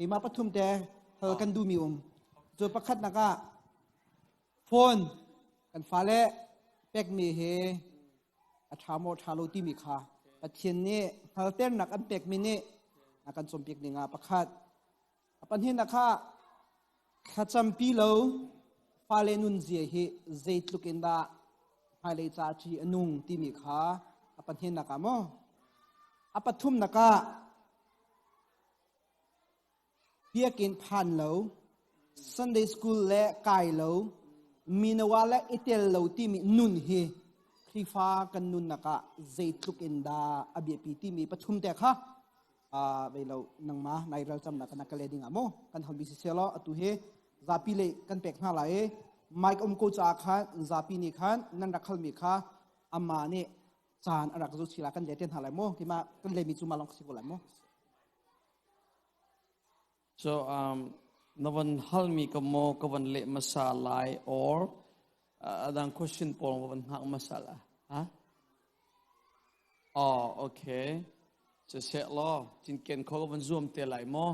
Keimah pathum te hal kan duhmi um. Cu pakhat nak ah phone kan fale pekmi hi a ṭha maw ṭha lo timi kha Pathian nih hngalternak an pekmi nih a kan cawnpiak ding ah pakhat. A pahnihnak kha thlacampi lo fale nunzia hi zeitluk in dah hmailei ca ṭi a nung timi kha a pahnihnak ah maw a pathumnak ah biakinn phan lo Sunday school le kai lo minoa le i tel lo timi nun hi Khrihfa kan nunnak ah zeitluk in dah a biapi timi pathum te kha vei lo nangma nai ral camnak kana ka le ding ah mo kan hal mi si selaw atu hi zapi le kan pek hna lai i mic um ko caah khan zapi nih khan nan rak hal mi kha ama nih caan a rak zu chila kan le te hna lai mo kima kan le mi cu ma long si ko lai mo. So na van hal mi ka mo ka van leh masa lai or adang question pawl ka van hngak masa la ha? Oh, okay. Siseh law cinken kho ka van zuam te lai maw?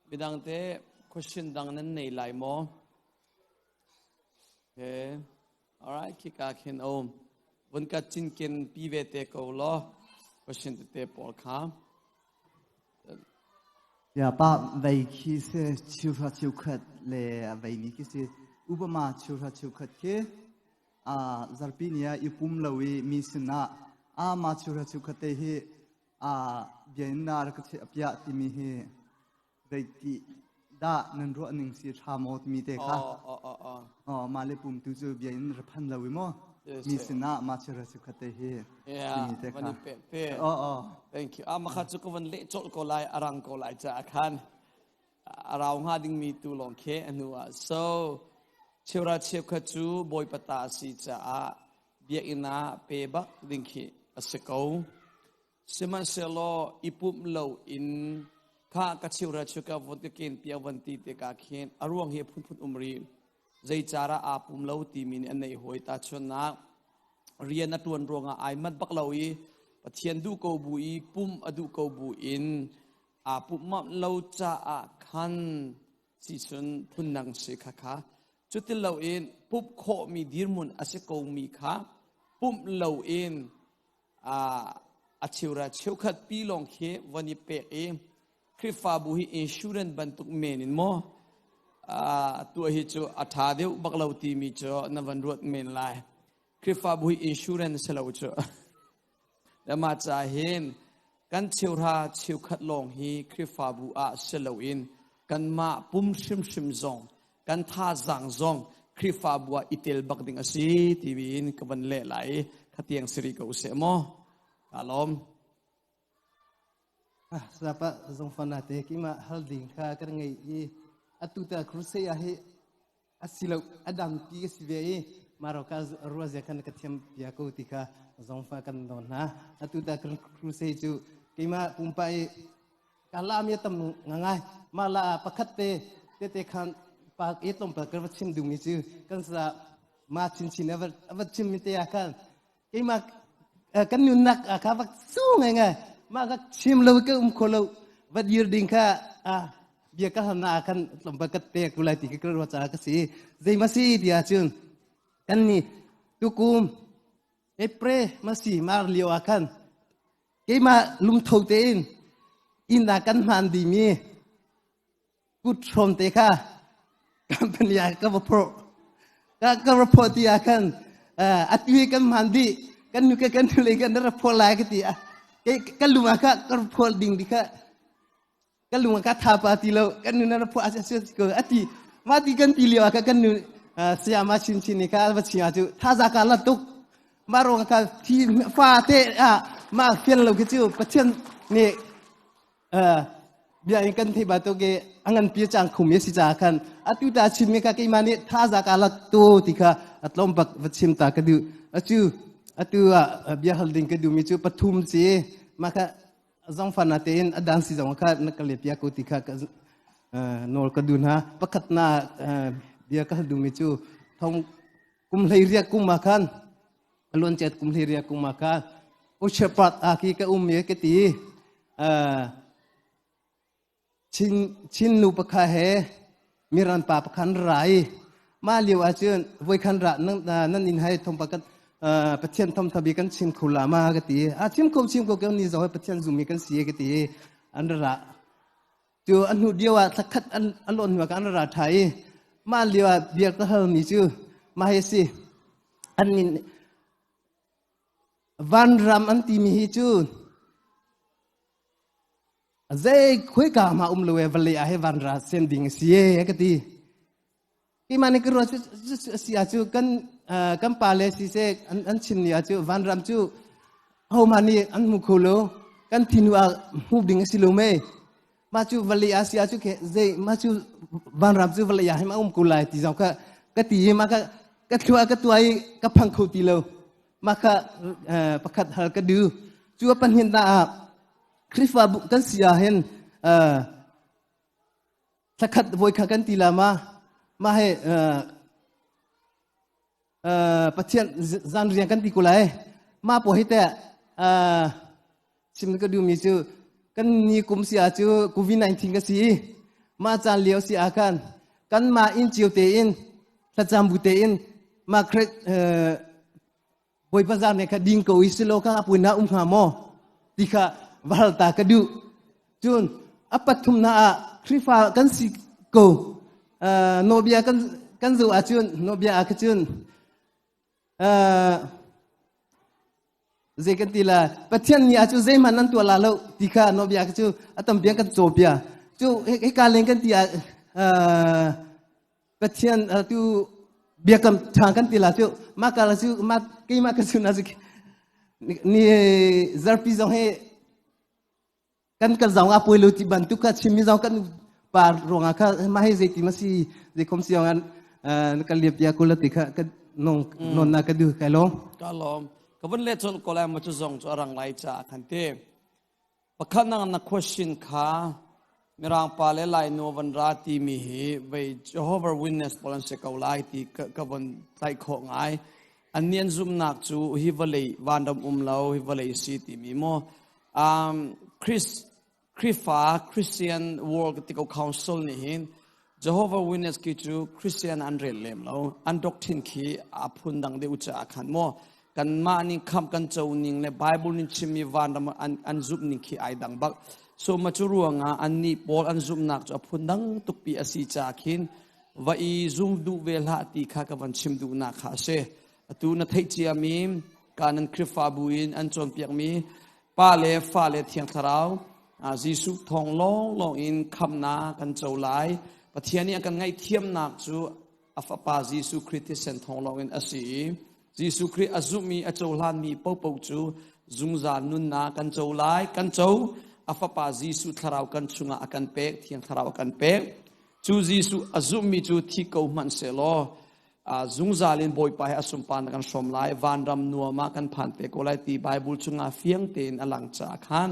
Midang te question dang nan nei lai maw? Okay. Alright, khika khin um. Vun ka cinken pi ve te ko law question tete pawl kha. Ya pa vei khi se chiu hra chiu khat le vei mi khi si upama chiu hra chiu khat khi a zarpi ni ah i pum lo i mi sinah a ma chura chu khate hi a biain na rak che apia timi hi zeiti dah nan ruah ning si tha maw timi te kha oh ma le pum tu cu biain ra phan lo i mo mi sinah ma chura chu khate hi timi te kha. Oh oh, thank you. Ah, makha chu ko van le chol ko lai arang ko lai cha khan a rau hnga dingmi tu lawng khi a hnu ah. So cheura cheukhat cu Bawipa ta a si caah biakinn ah pe bak ding khi a si ko. Sihmanhsehlaw i pumh lo in kha ka cheura cheuka von ka ken piak van ti tikah khin a ruang hi a phunphun um rih. Zeicarah aa pum lo timi nih an neih hawi. Tahchunhnak, rian a ṭuan ruangah ai manh bak lo i Pathian duh ko bu i pumh a duh ko bu in aa pumh lo caah khan sicun phundang si kha kha cuti loin pumh khawhmi dirhmun a si komi kha pumh loin a cheura cheukhat pi lawng khi von i pek i Khrihfabu hi insurance bantuk men in maw tuah hi cu a ṭha deuh bak lo timi cu na van ruat men lai. Khrihfabu hi insurance si lo cu. Mah ca hin kan cheuhra cheukhat lawng hi Khrihfabu ah si loin kanmah pum hrimhrim zong kan thazaang zong Khrihfabu ah i tel bak ding a si ti in ka van leh lai i khatiang si rih ko seh maw. Ka lawm. Sapa zongfana te kima hal ding kha kan ngei i atu ta crusade ah hi asilo adang ti ka si ve i maroka ruazia khan ka thiam pia ko ti kha zongfa kan don hna. Atu ta kan crusade cu keimah pumpa i ka la mi tam ngangai ma la pakhat te te te khan pa e tom pa ka chim dung mi cu kan sa ma chin chin ava chim mi te ah khan keimah kan nunnak kha vak su ngai ngai ma ka chim lo ka um kho lo va dir ding kha bia ka hal na khan tlawmpal ka pek ku lai ti ka ruah caah ka si. Zei ma si ti ahcun kan ni tukum April ma si mar lio ah khan keimah lungtho tein inn ah kan hman dimi kut hrawm te kha company ah ka va phorh. Ka va phorh ti ah khan atu hi kan hman dih kan nu ke kan nu le kan ra phorh lai ka ti ah ka lung ah kha ka phorh ding di kha ka lung ah ka tha pa ti lo. Kan nu na ra phorh a si ko ati ma ti kan ti lio ah kan nu saya ma chin chin ni kha va chia cu tha za ka la tuk ma ro ka thi fa te a ma fian lo ki chu Pathian nih bia in kan thei ba to ke angan pi chang khum ye si cha khan atu ta chim me ka keima nih tha za ka la to ti kha atlom bak va chim ta ka du achu atu a bia hal ding ka du mi chu pathum chi ma kha zong fa na te in adan si zong kha na ka le pia ko ti kha ka nol ka du na. Pakhat na bia ka hal du mi chu thong kum hlei ria kum ma khan alon chet kum hlei ria kum ma khan uchepat a ki ka um ye ke ti. Chin Chin nu pakhat he Miran pa pakhat ra i mah lio ahcun voikhan ra nan nan inn hai thom pa kan Pathian thom thabi kan chim kho la ma ka ti a chim ko chim ko ke ni zo Pathian zumi kan si ka ti an ra cu an hnu dio ah thlakhat an an lon hnu ah an ra tha i mah lio ah bia ka hal mi cu mah hi si an min vanram an ti mi hi cu zei khuika ma um lo e vale ah he vanra sen ding si e ka ti Keimah nih ka ruah cu a si ah cu kan kan pa le siseh an an chim ni ah cu vanram cu hohmah nih an hmu kho lo kan thi hnu ah hmuh ding a si lo mei mah cu vawlei ah si ah cu zei mah cu vanram cu vawlei ah hin a um ko lai ti zong kha ka ti i mah kha ka thlua ka tuah i ka phang kho ti lo mah kha pakhat hal ka du cu a pahnihnak ah Khrihfabu kan si ah hin Thlakhat voi kha kan ti la ma mah he Pathian zan riang kan ti ko lai mah po hi te chim ka duhmi cu kan ni kum si ah cu COVID-19 ka si mah caan lio si ah khan kan mah inn cio tein thlacam bu tein mah Bawipa zar ne kha ding ko i silo kha apui na um hnga maw ti kha va hal ta ka duh. Cun a pathum na ah Khrihfa kan si ko nawbia kan kan zoh ahcun nawbia ah kha cun zei kan ti la Pathian ni ah cu zeihmanh nan tuah la lo ti kha nawbia kha cu a tam biang kan caw bia cu hika leng kan ti ah Pathian tu biakam ṭha kan ti la cu mah ka la cu mah keimah ka sun ah ni zarpi zong hi kan kan zong a poi lo ti bantuk kha chimmi zong kan pa ruangah kha mah hi zei ti ma si zei khom si an kan liap bia kula ti kha ka nong non na ka du kai lom ka lom ka vun le chol ko lai ma chu zong chu arang lai cha khan te Pakhat nak na question kha Mirang pa le Lai nu van ra timi hi vei Jehovah Witness pawl an si ko lai ti ka, ka von tlaih khawh ngai. An nih an zumhnak cu hi vawlei vanram um lo hi vawlei si timi maw um, Chris, Khrihfa Christian World Ethical Council nih hin Jehovah Witness khi cu Christian an rel lem lo. An doctrine khi a phun dang deuh caah khan maw kanmah ning khamh kan co ning le Bible ning chimmi vanram an, an zumh ning khi ai dang bak. So ma cu ruangah an nih pawl an zumhnak cu a phun dang tukpi a si caah khin va i zum duh ve hlah ti kha ka van chim duhnak kha a si. Atu na theih ciami kanan Khrihfabu in an cawnpiakmi Pa le Fa le Thiang Thlarau Jesuh thawng lawnglawng in khamhnak kan co lai. Pathian nih a kan ngaihthiamnak cu a Fapa Jesuh Khrih thisen thawng lawng in a si i Jesuh Khrih a zumhmi a cohlanmi paohpaoh cu zungzal nunnak kan co lai. Kan co a Fapa Jesuh Thlarau kan chungah a kan pek, Thiang Thlarau a kan pek. Cu Jesuh a zumhmi cu thi ko hmanh sehlaw zungzal in Bawipa he a sunparnak kan hrawm lai vanram nuam ah kan phan te ko lai ti Bible chungah fiang tein a lang caah khan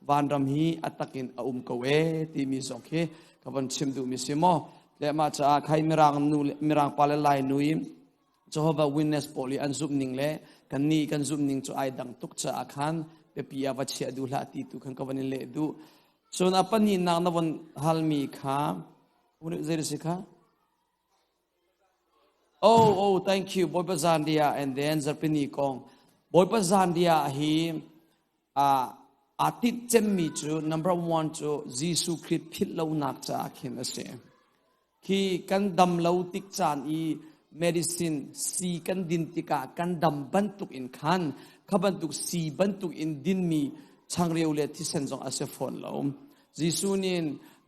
vanram hi a takin a um ko e timi zong khi ka von chim duhmi si maw le mah caah khai mirang nu mirang pa le lai nu i Jehovah Witness pawl i an zumh ning le kan nih kan zumh ning cu ai dang tuk caah khan biapi ah va chiah duh hlah ti tu khan ka von in leh duh cun a pahnihnak na von halmi kha zei si kha Oh, oh, thank you. Bawipa Zandia and then Zarpini kong. Bawipa Zandia hi uh, aa tinh cemmi cu number one cu Jesuh Khrih philh lonak caah khin a si. Khi kan dam lo tik caan i medicine si kan din tikah kan dam bantuk in khan kha bantuk si bantuk in dinmi changreu le thisen zong a si fawn lo. Jesuh nih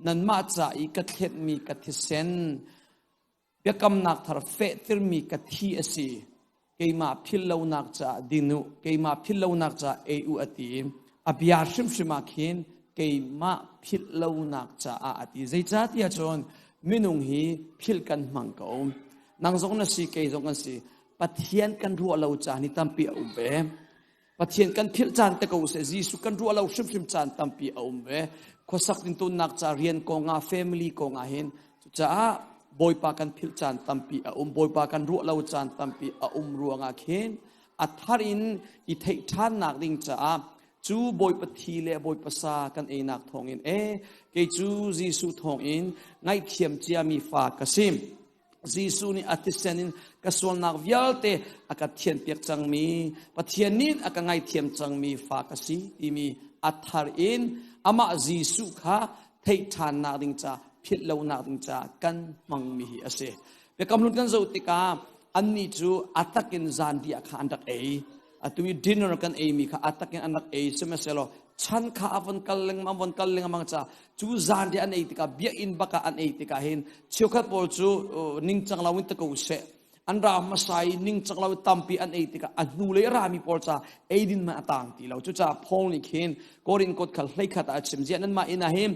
nanmah ca i ka thletmi ka thisen Biakamnak thar fehtermi ka thi a si. Keimah philhlonak caah din u, keimah philhlonak caah ei u a ti. A bia hrimhrim ah khin keimah philhlonak caah a ti. Zeicahtiah cun minung hi philh kan hmang ko. Nang zong na si, kei zong kan si. Pathian kan ruah lo caan hi tampi a um ve. Pathian kan philh caan te ko seh Jesuh kan ruah lo hrimhrim caan tampi a um ve khuasak tintunnak ca rian kongah family kongah hin cucaah Bawipa kan philh caan tampi a um Bawipa kan ruah lo caan tampi a um ruangah khin a thar in i theih ṭhannak ding caah. Cu Bawipa thi le Bawipa sa kan einak thawngin e kei cu Jesuh thawngin ngaihthiam ciami fa ka si. Jesuh nih a thisen in ka sualnak vialte a ka thianpiak cangmi Pathian nih a ka ngaihthiam cangmi fa ka si timi a thar in amah Jesuh kha theih ṭhannak ding ca philh lonak ding ca kan hmangmi hi a si. Biakam hlun kan zoh tikah annih cu a takin zanriah kha an rak ei. Atu i dinner kan eimi kha a takin an rak ei sihmanhsehlaw chan kha a von kal lengmang von kal lengmang ca cu zanriah an ei tikah biakinn bak ah an ei tikah hin cheukhat pawl cu ningcang lo in ta ko seh an ra hmasa i ningcang lo tampi an ei tikah a hnu lei rami pawl ca eidin man a tang ti lo cucaah Paul nih khin Korin kot khal hleikhat ah a chim ziah nanmah inn ah hin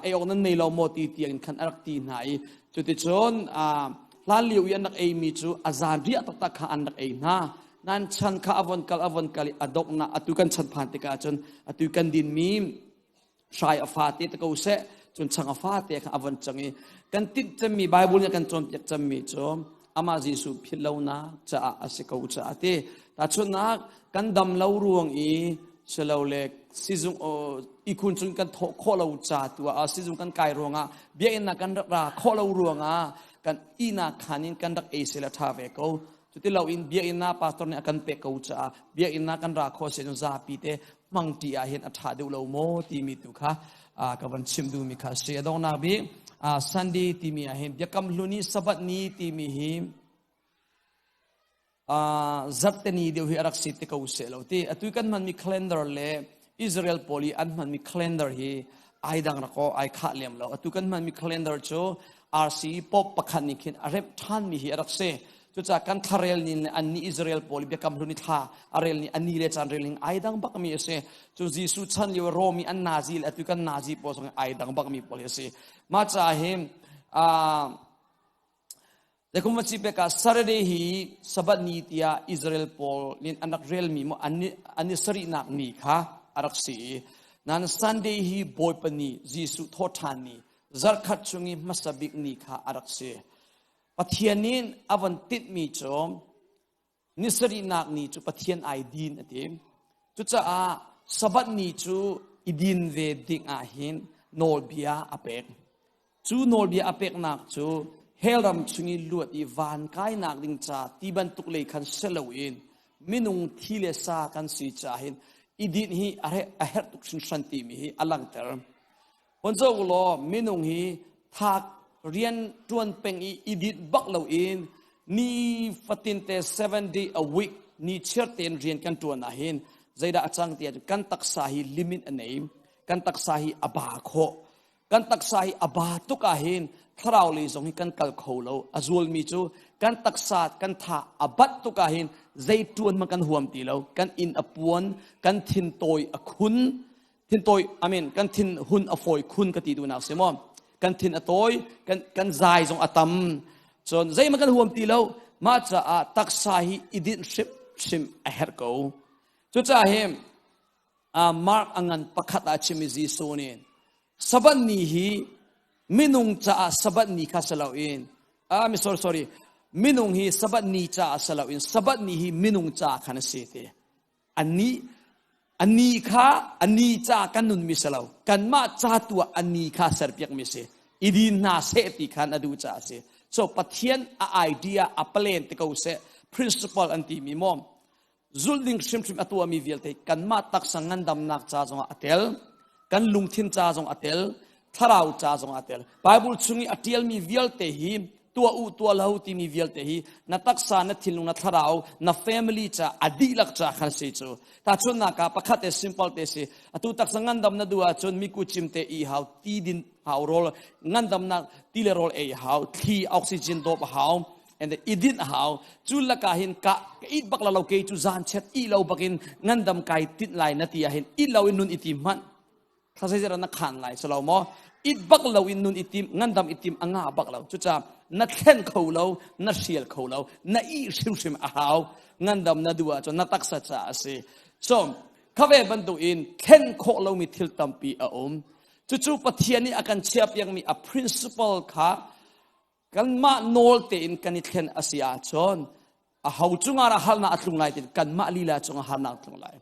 ei awk nan nei lo maw ti tiang in khan a rak ti hna i cuticun hlan lio i an rak eimi cu a zanriah taktak kha an rak ei hna nan chan kha a von kal a von kal i a donghnak atu kan chan phan tikah cun atu kan dinmi hrai a fate te ko seh cun chang a fate kha a von cang i kan tinh cemmi Bible nih kan cawnpiak cemmi cu amah Jesuh philh lonak caah a si ko caah ti tahchunhnak kan dam lo ruang i silole sizung ihkhun cung kan thawh khawh lo ca tu ah sizung kan kai ruangah biakinn ah kan rak ra khawh lo ruangah kan ihnak khan in kan rak ei sela ṭha ve ko cuti lo in biakinn ah pastor nih a kan pek ko caah biakinn ah kan ra khawh si zapi te hmangṭi ah hin a ṭha deuh lo maw timi tu kha ka van chim duhmi kha si a donghnak bik Sunday timi ah hin biakam hlun i Sabbath ni timi hi zarhte ni deuh hi a rak si te ko seh lo ti atu kan hmanmi calendar le Israel pawl i an hmanmi calendar hi ai dang rak aw ai khah lem lo atu kan hmanmi calendar cu RC pop pakhat nih khin a remh ṭhanmi hi a rak si cucaah kan thlarel ning le annih Israel pawl i biakam hlun i thla a rel ning ani le caan rel ning ai dang bakmi a si cu Jesuh chan lio Rom i an Nazi le atu kan Nazi pawl zong ai dang bakmi pawl hi a si mah caah hin Zeikum va si pek ah Saturday hi Sabbath ni tiah Israel pawl nih an rak relmi maw an i sarihnak ni kha a rak si i nan Sunday hi Bawipa ni Jesuh thawhṭhan ni zarkhat chung i hmasa bik ni kha a rak si. Pathian nih a von tinhmi cu Ni sarihnak ni cu Pathian ai din a ti. Cucaah Sabbath ni cu i din ve ding ah hin nawlbia a pek. Cu nawlbia a peknak cu hell ram chung i luat i van kainak ding ca ti bantuk lei khan si loin minung thi le sa kan si caah hin i dinh hi a herh tuk hringhran timi hi a langhter. Hon zoh u law minung hi thak rian ṭuan peng i i dinh bak loin ni fatin te 7 day a week ni chiar tein rian kan ṭuan ahhin zeidah a cang ti ahcun kan taksa hi limit a nei kan taksa hi a ba khawh kan taksa hi a ba tuk ahhin thlarau lei zong hi kan kal kho lo a zualmi cu kan taksa kan tha a bat tuk ahhin zei ṭuan hmanh kan huam ti lo kan inn a puan kan thin tawi a khun thintawi I mean kan thin hun a fawi khun ka ti duhnak si maw kan thin a tawi kan kan zai zong a tam cun zeihmanh kan huam ti lo mah caah taksa hi i dinh hrimhrim a herh ko cucaah hi Mark a ngan pakhat ah chim i Jesuh nih Sabbath ni hi minung caah Sabbath ni kha si loin ah mi sorry sorry minung hi Sabbath ni caah si loin Sabbath ni hi minung caah khan a si ti Ani ani kha ani ca kan nunmi si lo. Kanmah ca tu ah ani kha serpiakmi si. I din hna seh ti khan a duh caah a si. So Pathian a idea a plan te ko seh principle an timi maw zulh ding hrimhrim a tuahmi vialte kanmah taksa ngandamnak ca zongah a tel kan lungthin ca zong a tel thlarau ca zong a tel Bible chung i a ṭialmi vialte hi tuah u tuah lo timi vialte hi na taksa na thinlung na thlarau na family ca a dihlak ca khan si cu tahchunhnak ah pakhat te simple te si atu taksa ngandam na duh ahcun miku cim te i hau ti din hau rawl ngandamnak ti le rawl ei hau thli oxygen dawp hau and then idin hau cu laka hin ka ka it bak la lo ke cu zan chet i lo bakin ngandam kai tin lai na ti ah hin i lo in nun iti hmanh thla na khan lai salo maw it bak lo in nun itim ngandam itim anga bak lo cuca na thlen kho lo na hrial kho lo na i hrimhrim a hau ngandam na duh ahcun na taksa ca a si so khave bantuk in thlen khawh lomi thil tampi a um cucu pathian nih a kan chiahpiakmi a principle kha kanmah nawl tein kan i thlen a si ahcun a ho cungah dah harnak a tlung lai tin kanmah lila cungah harnak a tlung lai.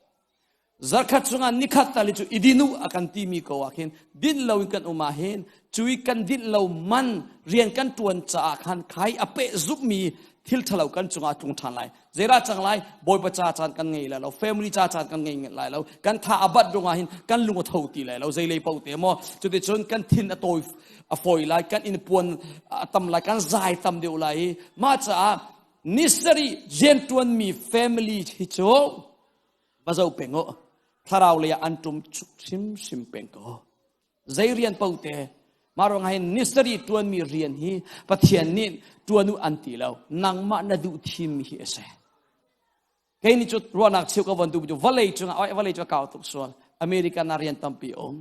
Zarkhat chungah nikhat tali cu i din u a kan timi ko ah khin din lo in kan um ah hin cui kan din lo man rian kan tuan caah khan khai a peh zupmi thil thalo kan cungah tlung ṭhan lai. Zeirah cang lai Bawipa ca caan kan ngei lai lo, family ca caan kan ngei lai lo, kan tha a bat rungah hin kan lung a tho ti lai lo, zeilei paoh te maw cuticun kan thin a tawi a fawi lai, kan inn puan a tam lai, kan zai tam deuh lai i mah caah nisarih rianṭuanmi family hi cu va zo peng u thlarau lei ah an ṭum hrimhrim peng ko zei rian paoh te mah ruangah hin nisarih ṭuanmi rian hi Pathian nih ṭuan u an ti lo nangmah na duh thimmi hi a si kei nih cu ruahnak cheu ka von duh cu vawlei cungah oi vawlei cu a kau tuk sual American ah rian tampi um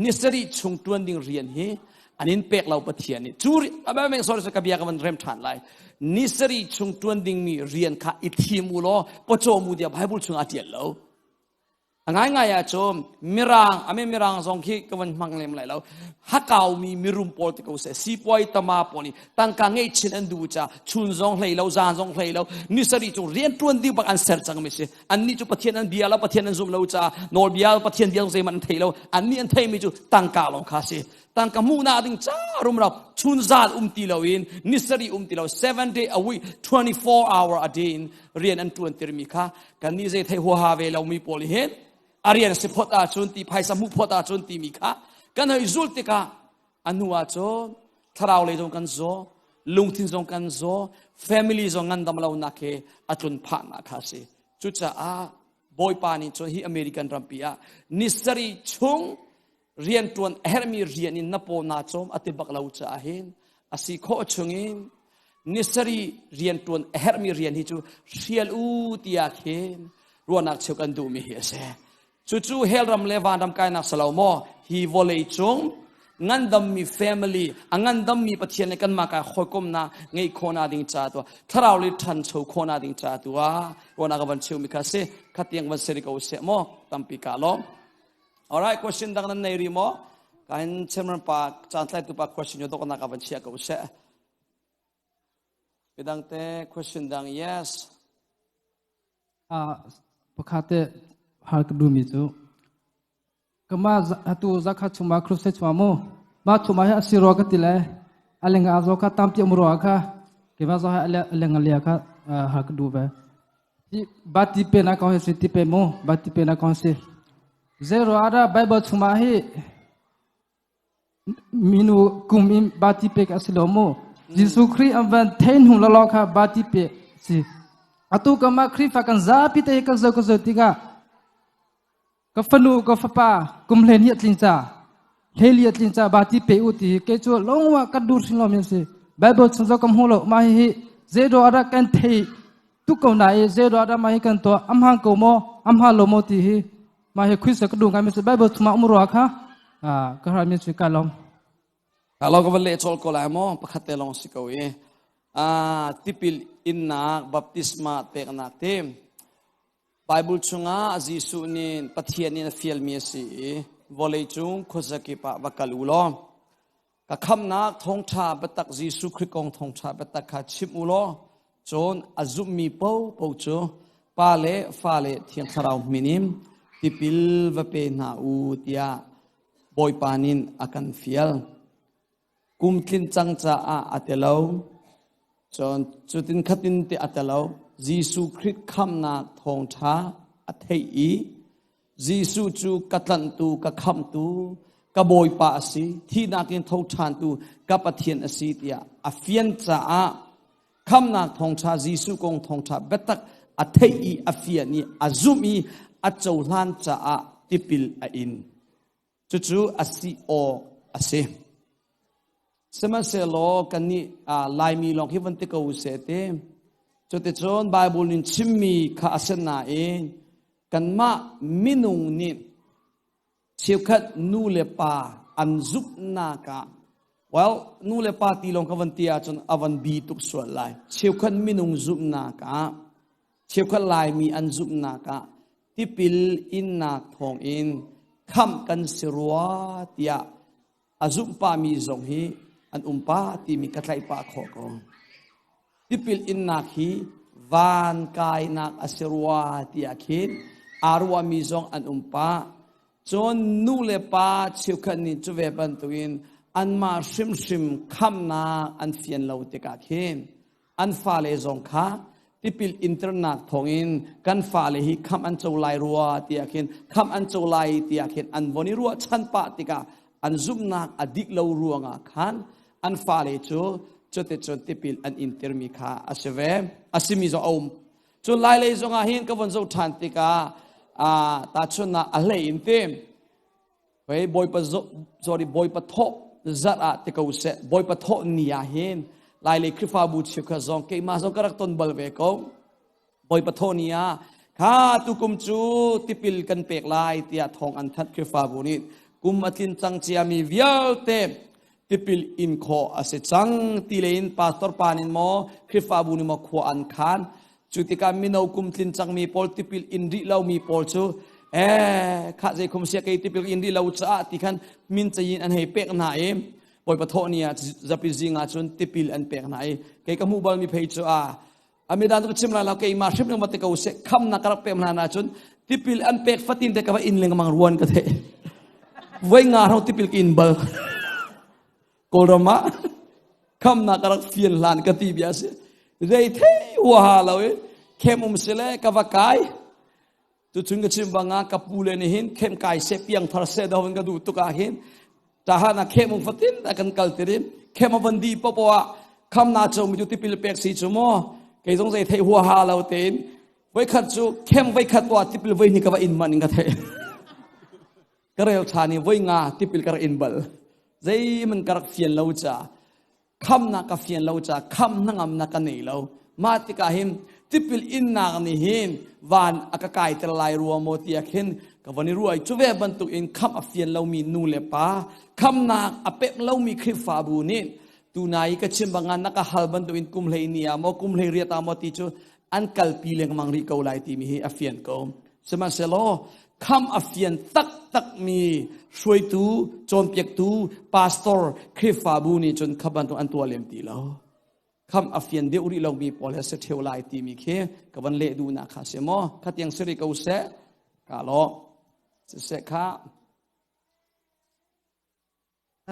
nisarih chung ṭuan ding rian hi an in pek lo Pathian nih cu sorry ka bia ka van rem ṭhan lai nisarih chung ṭuan dingmi rian kha i thim u law pawcawm u tiah Bible chung ah ṭial lo a ngaingai ah cun mirang ame mirang zong khi ka van hmang lem lai lo hakaumi mirum pawl te ko seh sipuai tama pawl nih tangka ngeihchin an duh ca chun zong hlei lo zan zong hlei lo nisarih chung rian ṭuan ding bak an ser cang mi si annih cu Pathian an bia lo Pathian an zum lo caah nawlbia Pathian bia zeihmanh an thei lo annih an theimi cu tangka lawng kha si tangka hmuhnak ding ca rumro chun zan um ti loin nisarih um ti lo 7 day a week 24 hour a day in rian an tuan tirmi kha kannih zei thei huaha ve lomi pawl hin a rian si phot ahcun ti phaisa hmuh phot ahcun timi kha kan hei zul tikah a hnu ah cun thlarau lei zong kan zaw lungthin zong kan zaw family zong ngandam lonak he a tlun phahnak kha a si cucaah bawipa nih cun hi American rampi ah nisarih chung rianṭuan a herhmi rian in na paw naa cawm a ti bak lo caah hin a si khawh chungin nisarih rianṭuan a herhmi rian hi cu hrial u tiah khin ruahnak cheu kan duhmi hi a si Cucu hell ram le vanram kainak si lo maw? Hi vawlei cung ngandammi family, a ngandammi Pathian le kanmah kai hawikomnak ngeih khawhnak ding ca tu thlarau le ṭhancho khawhnak ding ca tu ah ruahnak ka van chimmi kha si. Khatiang van seri ko seh maw? Tampi ka lawm. Alright, question dang nan nei rih maw? Ka hin chairman pa caan tlaitu pa question yo doknak ka van chia ko seh. Midang te question dang yes. Pakhat te hal ka duhmi cu kama atu zakhat chungah crusade chungah mu mah chungah hi a si rua ka ti le a leng a zaw kha tampi um rua kha keimah zaw hi a leng a lia kha hal ka duh ve. Hi bati pe na kong hi si ti pe mu bati pe na kong si. Zei rua dah Bible chungah hi Minu kum in bati pek a si lo mu. Jesuh Khrih an van thein hnu lawlaw kha bati pe si. Atu ka mah Khrihfa kan zapi te kan zo ka zo tikah ka fanu ka fapa kum hlen hi a tling ca hleli a tling ca bati pe u ti ke cu longwa kan dur hring lo mi si. Bible chung zo kam hu lo ma hi hi zeido ara kan thei tu ko na i zeido ara ma hi kan to amhang ko mo amha lo mo ti hi Mah hi Khrist ka duh ngai mi si Bible chungah um rua kha ka hra mi si ka lawm. Ka lo ka van leh chol ko lai maw pakhat te lawng si ko i tipil innak baptisma peknak te Bible chungah Jesuh nih Pathian nih a fialmi a si i vawlei cung khuazakip ah va kal u law Ka khamhnak thawngṭha biatak Jesuh Khrih kong thawngṭha biatak kha chim u law cun a zummi paohpaoh cu Pa le Fa le Thiang Thlarau min in tipil va pe hna u tiah Bawipa nih a kan fial. Kum tlin cang caah a ti lo. Cun cutin khatin ti a ti lo. Jesuh Khrih khamhnak thawngṭha a theih i Jesuh cu ka tlanhtu, ka khamhtu, ka Bawipa a si, thihnak in tho ṭhantu ka Pathian a si tiah a fian caah khamnak thawngṭha Jesuh kong thawngṭha biatak a theih i a fian i a zumh i a cohlan caah tipil a in. Cucu a si awk a si. Sihmanhsehlaw kannih Laimi lawng hi van ti ko seh ti. Cuticun Bible nin chimmi kha a si nain kanmah minung nih cheukhat nu le pa an zumhnak ah well nu le pa ti lawng ka van ti ahcun a van bi tuk sual lai. Cheukhat minung zumhnak ah cheukhat Laimi an zumhnak ah tipil innak thawngin khamh kan si rua tiah a zumh pahmi zong hi an um pah timi ka tlaih pah khawh ko. Tipil innak hi van kainak a si rua tiah khin Aa ruahmi zong an um pah. Cun nu le pa cheukhat nih cu ve bantukin anmah hrimhrim khamnak an fian lo tikah khin an fale zong kha tipil internak thawngin kan fale hi khamh an co lai rua tiah khin khamh an co lai tiah khin an von i ruahchan pah tikah an zumhnak a dik lo ruangah khan an fale cu cuticun tipil an intirmi kha a si ve a simi zong a um. Cun lailei zongah hin ka von zoh ṭhan tikah tahchunhnak a hlei in ti hei Bawipa sorry Bawipa thawh zarh ah ti ko seh, Bawipa thawh ni ah hin lailei Khrihfabu cheukhat zong keimah zong ka rak ton bal ve ko. Bawipa thawh ni ah kha tukum cu tipil kan pek lai tiah thawng an thanh. Khrihfabu nih kum a tlin cang ciami vialte tipil in khawh a si cang ti in pastor pa nin maw Khrihfabu nih maw khua an khan. Cu tikah mino kum tlin cangmi pawl, tipil in rih lomi pawl cu eh kha zei khum sia kei tipil in rih lo caah ti khan min cayin an hei pek hna i Bawipa thawh ni ah zapi zing ah cun tipil an pek hna i kei ka hmuh balmi phei cu a amidan cu chim lai lo, keimah hrim lengmang te ko seh. Khamnak ka rak pek hna na cun tipil an pek fatin te ka va in lengmang ruan ka theih. Voi nga ro tipil ka in bal Kawlram ah, khamnak ka rak fian hlan ka ti bia si. Zei thei huaha lo i khem um sile ka va kai. Tuchun ka chim banga ka pu le nih hin khem kai se piang thar se do ka duh tuk ah hin tahan ah khem um fatin a kan kal tirin khem a van di popo ah kham na cho mi tu tipil pek si chu mo kei zong zei thei hua ha lo tein voi khat cu khem voi khat wa tipil voi ni ka va in man in ka thei ka rel than i voi nga tipil ka rak in bal. Zei man ka rak fian lo cha, khamnak ka fian lo ca, kham hnangamnak ka nei lo. Mah tikah hin tipil innak nih hin van a ka kaiter lai rua maw tiah khin ka von i ruai. Cu ve bantuk in khamh a fian lomi nu le pa, khamnak a pek lomi Khrihfabu nih tunai ka chim banga na ka hal bantuk in kum hlei ni ah maw kum hlei riat ah maw ti cu an kalpi lengmang rih ko lai timi hi a fian ko. Sihmanhsehlaw kham a fian taktakmi hruaitu, cawnpiaktu, pastor, Khrihfabu nih cun kha bantuk an tuah lem ti lo. Kham a fian deuh rih lomi pawl he si ṭheo lai timi khi ka van leh duhnak kha si maw? Kha tiang si rih ko seh. Ka law. Siseh kha.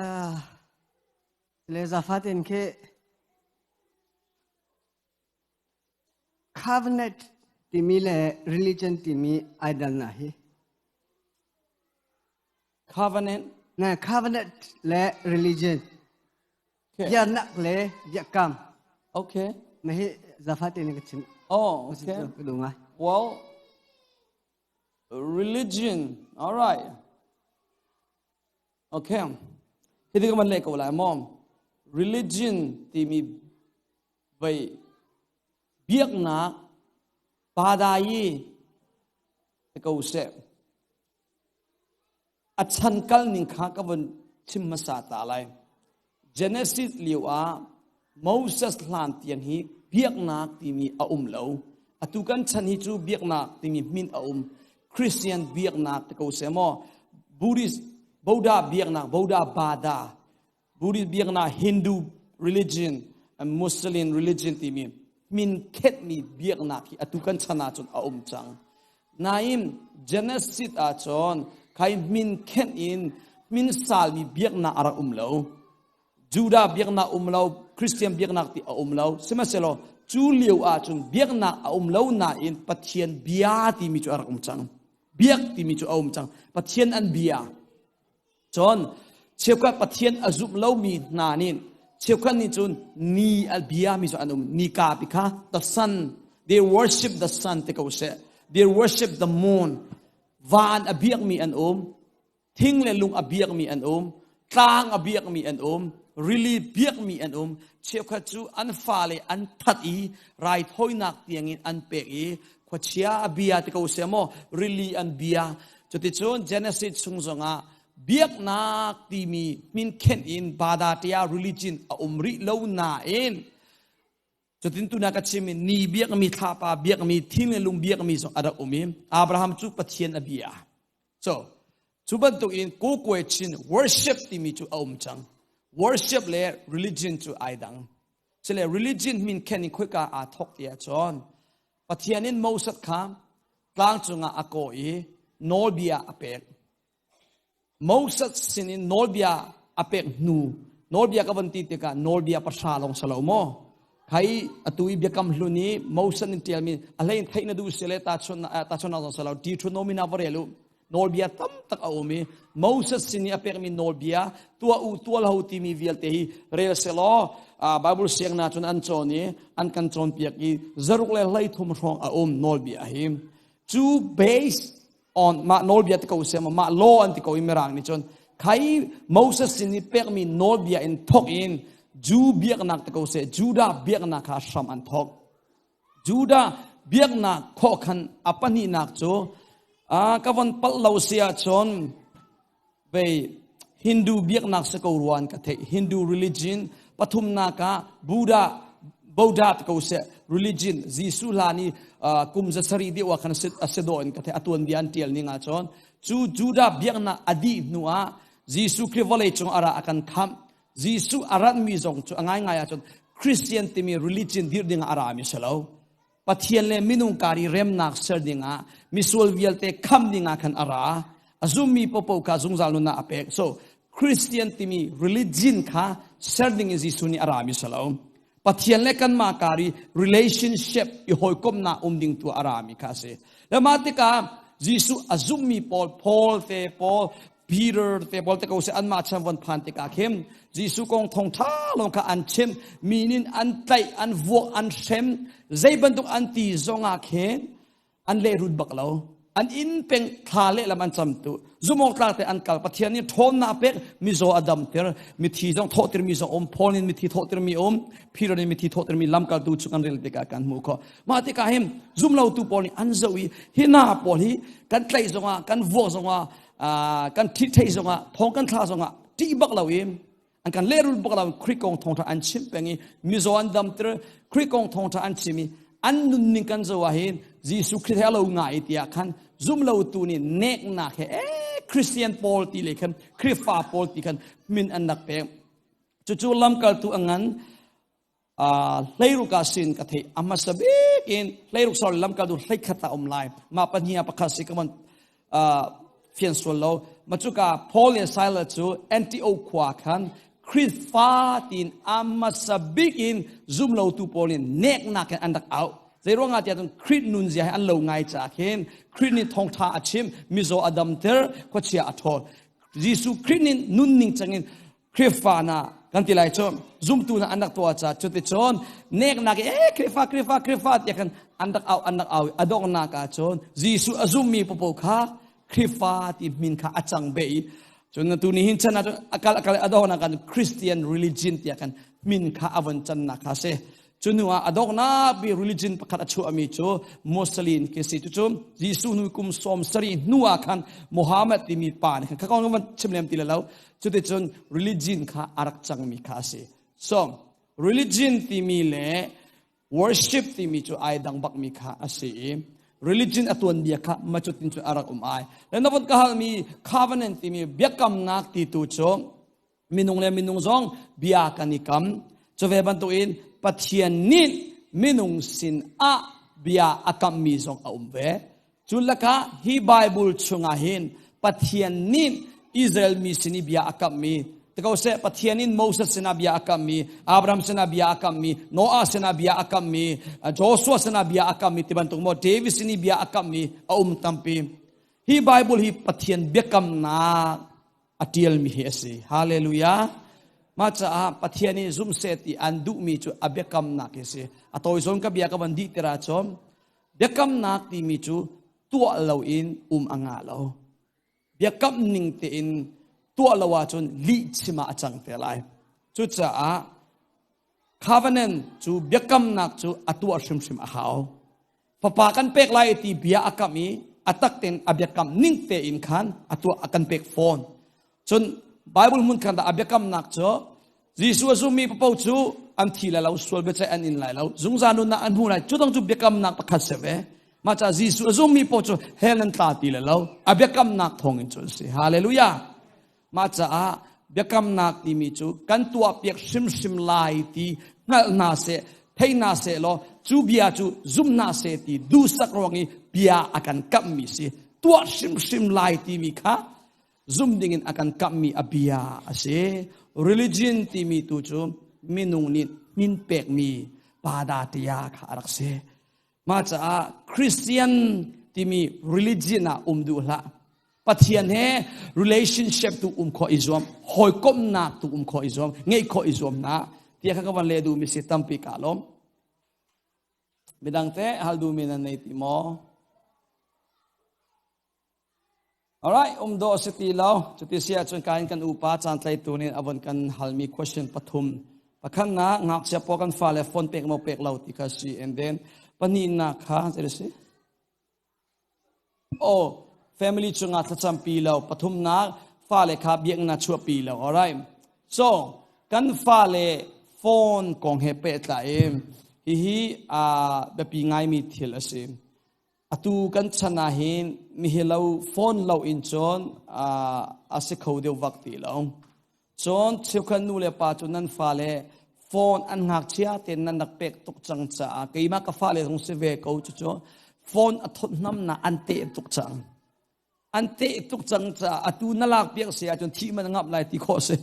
Ah, le zafatin khi Covenant timi le religion timi ai dalnak hi. Covenant. Na covenant le religion. Okay. Biaknak le biakam. Okay. Na hi zafate ne ka chim. Oh, okay. Ka duh ngai. Well, religion. All right. Okay. Hi ka man le ko lai mom. Religion timi vei biaknak padayi ko seh. A chan kal ning kha ka vun chim hmasa ta lai. Genesis lio ah Moses hlan tiang hi biaknak timi a um lo. Atu kan chan hi cu biaknak timi min a um. Christian biaknak te ko seh maw, Buddhist Buddha biaknak, Buddha Bada Buddhist biaknak, Hindu religion and Muslim religion timi min khetmi biaknak hi atu kan chan ahcun a um cang. Nain Genesis ahcun khai min khenh in min salmi biaknak a rak um lo. Judah biaknak um lo, Christian biaknak ti a um lo. Sihmanhsehlaw cu lio ahcun biaknak a um lo nain Pathian bia timi cu a rak um cang. Biak timi cu a um cang. Pathian an bia. Cun cheukhat Pathian a zumh lomi hna nih, cheukhat nih cun ni a biami cu an um. Nika pi kha, the sun, they worship the sun ti ko seh, they worship the moon. Van a biakmi an um, thing le lung a biakmi an um, tlang a biakmi an um, rili biakmi an um. Cheukhat cu an fale an that i raithawinak tiangin an pek i khuachia a bia ti ko seh maw, rili an bia. Cuticun Genesis chung zongah biaknak timi min khenh in Badatia religion a um rih lo nain cutin tuna ka chim i ni biakmi, thlapa biakmi, thing le lung biakmi zong a rak um i Abraham cu Pathian a bia. So cu bantuk in Kokwe Chin worship timi cu a um cang. Worship le religion cu ai dang. Sile religion min khen in khoika aa thok ti ahcun Pathian in Moses kha. Tlang cungah a kawh i nawlbia a pek. Moses sinin nawlbia a pek hnu nawlbia ka van ti tikah nawlbia pahra lawng si lo maw? Khai atu i biakam hlun i Moses in ṭialmi a hlei in theih na duh si le tahchunhnak zong si lo Deuteronomy na va rel u nawlbia tam tak a um i Moses sin i a pekmi nawlbia tuah u tual ho timi vialte hi rel selaw Bible siangna cun an cawn i an kan cawnpiak i zaruk le 13 hrawng a um nawlbia hi cu base on mah nawlbia ti ko se mah law an ti ko i mirang nih cun khai Moses sin i pekmi nawlbia in thok in Jew biaknak ti ko se Judah biaknak kha hram an thok Judah biaknak khawhkhan a pahnihnak cu ka von palh lo si ahcun vei Hindu biaknak si ko ruan ka theih Hindu religion pathumnak ah Buddha Buddha ti ko seh religion Jesuh hlan i kum zasarih deuh ah khan a si dawh in ka theih a tuanbia an tial ning ahcun cu Judah biaknak a dih hnu ah Jesuh Khrih vawlei cung ara a kan khamh Jesuh a ratmi zong cu a ngaingai ahcun Christian timi religion dirh ding ah a rami si lo. Pathian le minung kar i remnak ser dingah misual vialte kham dingah khan a ra. A zummi popo kha zungzal nunnak a pek. So Christian timi religion kha ser ding in Jesuh nih a rami si lo. Pathian le kanmah kar i relationship i hawikomhnak um ding tu a rami kha a si. Le mah tikah Jesuh a zummi pawl Paul te Paul Peter te pawl te ko se anmah chan von phan tikah khin Jesuh kong thawngṭha lawng kha an chim mi nin an tlaih an vuak an hrem zei bantuk an ti zongah khin an lehrut bak lo an inn peng thla lehlam an cam tu zumawk tlak te an kal Pathian nih ṭhawnnak pek mizaw a damter mithi zong thawhter mi zong um Paul nih mithi thawhter mi um Peter nih mithi thawhter mi lamkaltu cu kan rel tikah kan hmuh khawh mah tikah hin zumlotu pawl nih an zoh i hi hna pawl hi kan tlaih zongah kan vuak zongah kan ṭhihṭheih zongah thong kan thla zongah ṭih bak lo in an kan lehrul bak lo Khrih kong thawngṭha an chim peng i mizaw an damter Khrih kong thawngṭha an chim i an nunning kan zoh ah hin Jesuh Khrih he a lo ngai tiah khan zumlotu nih neknak he eh Christian pawl ti le khan Khrihfa pawl ti khan min an rak pek cucu lamkaltu a ngan hleiruk ah sin ka theih a hmasa bik in hleiruk sorry lamkaltu hleikhat ah um lai mah pahnih ah pakhat si ka von fian sual lo ma cuka Paul le Silas cu Antioch khua khan Khrihfa tiin a hmasa bik in zumlotu pawl nih neknak in an rak auh Zeiruangah tiah cun Khrih nunzia he an lo ngai caah khin Khrih nih thawngṭha a chim mizaw a damter khuachia a ṭhawl Jesuh Khrih nih nunning cangin Khrihfa na kan ti lai cu zumtu na an rak tuah ca cuticun neknak e Khrihfa Khrihfa Khrihfa tiah khan an rak au an rak au a donghnak ah cun Jesuh a zummi popo kha Khrihfa ti min kha a cang be i cun tu ni hin chan ah cun akal akal a donghnak ah Christian religion tiah khan min kha a von cannak kha si Cu hnu ah a donghnak bi religion pakhat a chuahmi cu Muslim khi si. Cucu Jesuh hnu kum 70 hnu ah khan Muhammad timi pa nih khan kha kong van chim lem ti le lo. Cuticun religion kha a rak cangmi kha a si. So religion timi le worship timi cu ai dang bakmi kha a si i religion a tuanbia kha macutin cu a rak um ai. Le na von ka halmi covenant timi biakamnak ti tu cu Minung le minung zong bia kan i kam. Cu ve bantukin Pathian nih minung sin ah bia a kammi zong a um ve. Cu lakah hi Bible chungah hin Pathian nih Israel mi sin i bia a kammi Tiko seh Pathian in Moses sinah bia a kammi, Abraham sinah bia a kammi, Noah sinah bia a kammi, Joshua sinah bia a kammi ti bantuk maw David sin i bia a kammi a um tampi. Hi Bible hi Pathian biakamnak a ṭialmi hi a si. Hallelujah. Mah caah Pathian nih zumh seh ti an duhmi cu a biakamnak hi a si. A tawi zawn ka bia ka van dih tira cun biakamnak timi cu tuah loin um a ngah lo. Biakam ning tein tuah lo ahcun lih chim ah a cang te lai. Cucaah covenant cu biakamnak cu a tuah hrimhrim a hau. Fapa kan pek lai ti bia a kam i a tak tein a biakam ning tein khan a tuah a kan pek fawn. Cun Bible hmun khan dah a biakamnak cu Jesuh a zummi paoh cu an thi lai lo, sual biaceih an in lai lo, zungzal nunnak an hmu lai. Cu dang cu biakamnak pakhat si ve. Mah caah Jesuh a zummi paoh cu hell nan tla ti lai lo. A biakamnak thawng in cun si. Hallelujah. Mah caah biakamnak timi cu kan tuahpiak hrimhrim lai ti hngalh hna seh, thei hna seh law Cu bia cu zum hna seh ti duhsak ruang i bia a kan kamhmi si. Tuah hrimhrim lai timi kha zum dingin a kan kamhmi a bia a si. Religion timi tu cu minung nih min pekmi pada tia kha a rak si. Mah caah Christian timi religion ah um duh hlah. Pathian he relationship tu um khawh i zuam, hawikomhnak tu um khawh i zuam, ngeih khawh i zuam na tiah kha ka van le duhmi si tampi ka lawm. Midang te hal duhmi nan nei ti maw? Alright, um dawh si ti lo. Cuti si ahcun kain kan upa caantlaitu nih a von kan halmi question pathum. Pakhatnak, ngakchia pawl kan fale phone pek maw pek lo ti kha si. And then, pahnihnak kha, zei si? Oh, family chungah thlacampi lo. Pathumnak, fale kha biakinn ah chuahpi lo. Alright. So, kan fale phone kong he pehtlai in hihi aa biapi ngaimi thil a si. Atu kan chan ah hin mihilo phone lo in cun a si kho deuh vak ti lo. Cun cheukhat nu le pa cu nan fale phone an ngakchia tein nan rak pek tuk cang caah keimah ka fale zong si ve ko cucu phone a thawtnamnak an teh tuk cang. An teh tuk cang caah atu na lak piak si ahcun thih man ngap lai ti khawh si.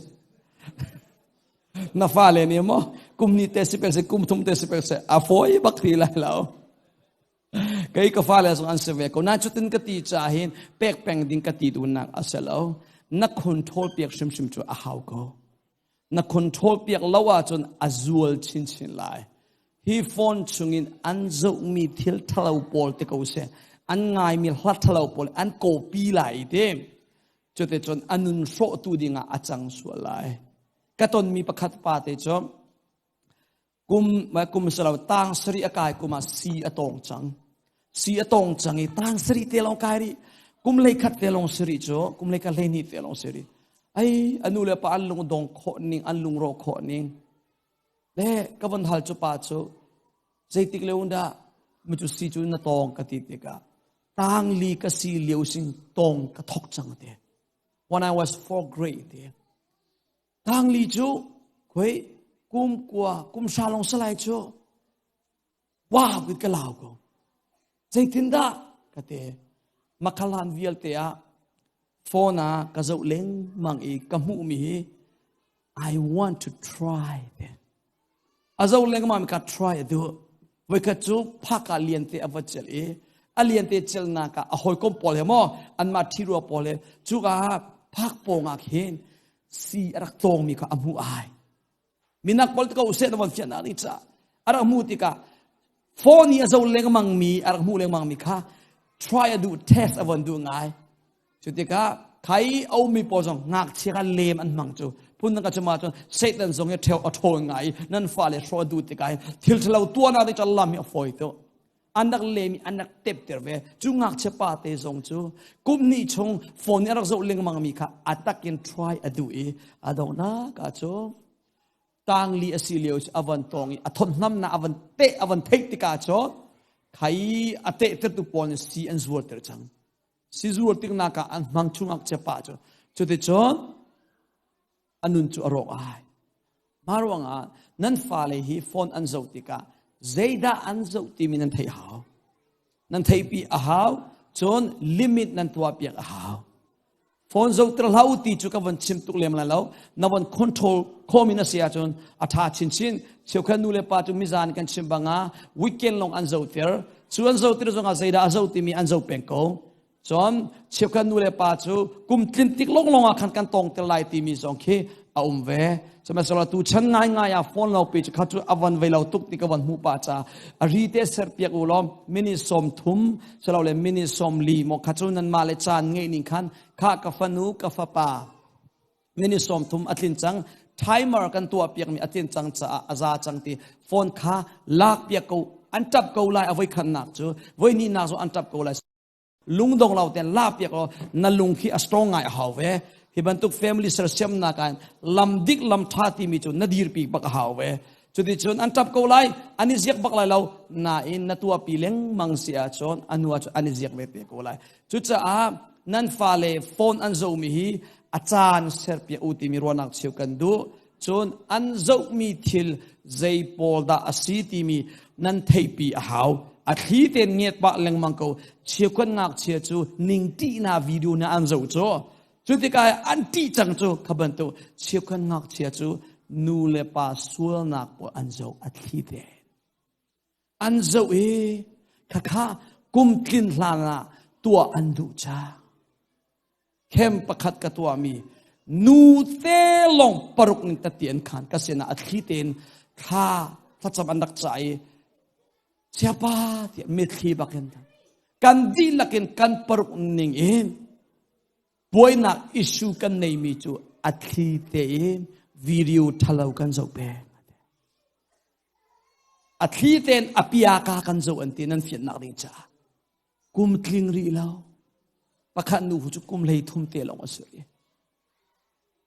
Na fale nih maw kum ni te si pek si kum thum te si pek si a fawi bak ti lai lo. Kei ka fale zong an si ve ko. Na cutin ka ti caah hin pek peng ding ka ti duhnak a si lo. Na control piak hrimhrim cu a hau ko. Na control piak lo ahcun a zual chinchin lai. Hi phone chungin an zohmi thil ṭhalo pawl te ko seh, an ngaimi hla ṭhalo pawl an copy lai ti. Cuticun a nun hrawhtu dingah a cang sual lai. Ka tonmi pakhat pa te cu Kum kum salo tang sarih a kai kum ah si a tawng cang. Si a tawng cang i tang sarih te lawng kai rih. Kum lei khat te lawng si rih cu kum lei khat hlei hnih te lawng si rih. Ai a nu le pa an lung dong khawh ning an lung rawh khawh ning. Le ka von hal cu pa cu zeitik le dah mi cu si cu na tawng ka ti tikah tang li ka si lio sin tawng ka thok cang te. When I was fourth grade te. Tangli cu khoi kum kua kum hra long salai cu wow kut ka lau ko. Zeitindah ka te makhalan vialte ah phone ah ka zoh lengmang i ka hmuh mi hi I want to try te. A zo lengmang ka try a duh. Voikhat cu phaka lian te a va cel i a lian te celnak ah a hawikom pawl he maw anmah ṭhirua pawl he cuka phak pawng ah khin si a rak tawngmi kha a hmuh ai. Minak pawl ko seh na von fiannak ni ca a rak hmuh tikah phone i a zo lengmang mi a rak hmuh lengmang mi kha try a duh test a von duh ngai. Cu tikah khai omi pawl zong ngakchia kha lem an hmang cu phun ka chuma cun Satan zong hi ṭheo a ṭhawl ngai nan fale hrawh duh tikah thil ṭhalo tuahnak nih cun lam hi a fawi tuk an rak lem i an rak tepter ve cu ngakchia pa te zong cu kum hnih chung phone nih a rak zoh lengmang mi kha a takin try a duh i a donghnak ah cu tangli a si lio a von tawng i a thawtnamnak a von teh a von theih tikah cu khai a tehtertu pawl nih si an zuarter cang Sizuar tiknak ah an hmang chungak chepa cu cuticun a nun cu a rawk ai. Mah ruangah nan fale hi phone an zoh tikah zeidah an zoh timi nan theih hau. Nan theihpi a hau, cun limit nan tuahpiak a hau. Phone zohter hlah u ti cu ka von chim tuk lem lai lo. Na von control khawmi na si ahcun a ṭha chinchin. Cheukhat nu le pa cu mizan kan chim bangah weekend lawng an zohter. Cu an zoh tik zongah zeidah a zoh timi an zoh peng ko. Cun cheukhat nu le pa cu kum tlin tik lawnglawng ah khan kan tawngter lai timi zong khi a um ve. Sihmanhsehlaw tu chan ngaingai ah phone lo pi cu kha cu a von vei lo tuk ti ka von hmuh pah ca a ri te ser piak u law minute 30 silole minute 40 maw kha cu nanmah le caan ngeih ning khan kha ka fanu ka fapa minute 30 a tlin cang timer kan tuah piakmi a tlin cang caah a za cang ti phone kha lak piak ko an tap ko lai a voi khannak cu voi ni nak zong an tap ko lai lungdong lo ten la piak lo na lung khi a strong ngai a hau ve hi bantuk family sersiamnak ah lam dik lam tha timi cu na dirpi bak a hau ve cuticun an tap ko lai an i ziak bak lai lo nain na tuahpi lengmang si ahcun a hnu ahcun an i ziak ve te ko lai cucaah nan fale phone an zohmi hi a caan serpiak u timi ruahnak cheu kan duh. Cun an zohmi thil zei pawl dah a si timi nan theihpi a hau. A thli tein ngiat pah lengmang ko. Chiakhuan ngakchia cu ningṭihnak video na an zoh cu. Cu tikah an ṭih cang cu kha bantuk chiakhuan ngakchia cu nu le pa sualnak pawl an zoh a thli tein. An zoh i khakha kum tlin hlan ah tuah an duh cang. Camp pakhat ka tuahmi nu te lawng paruk ning tati an khan ka sinah a thli tein thla thlacam an rak cah i siapa tiah mitthli bakin kan dihlak in kan paruk ning in buainak issue kan neimi cu a thli tein video thalo kan zoh peng a thli tein a piaka kan zoh an ti nan fiannak ding caah kum tling rih lo pakhat nu cu kum hlei thum te lawng a si rih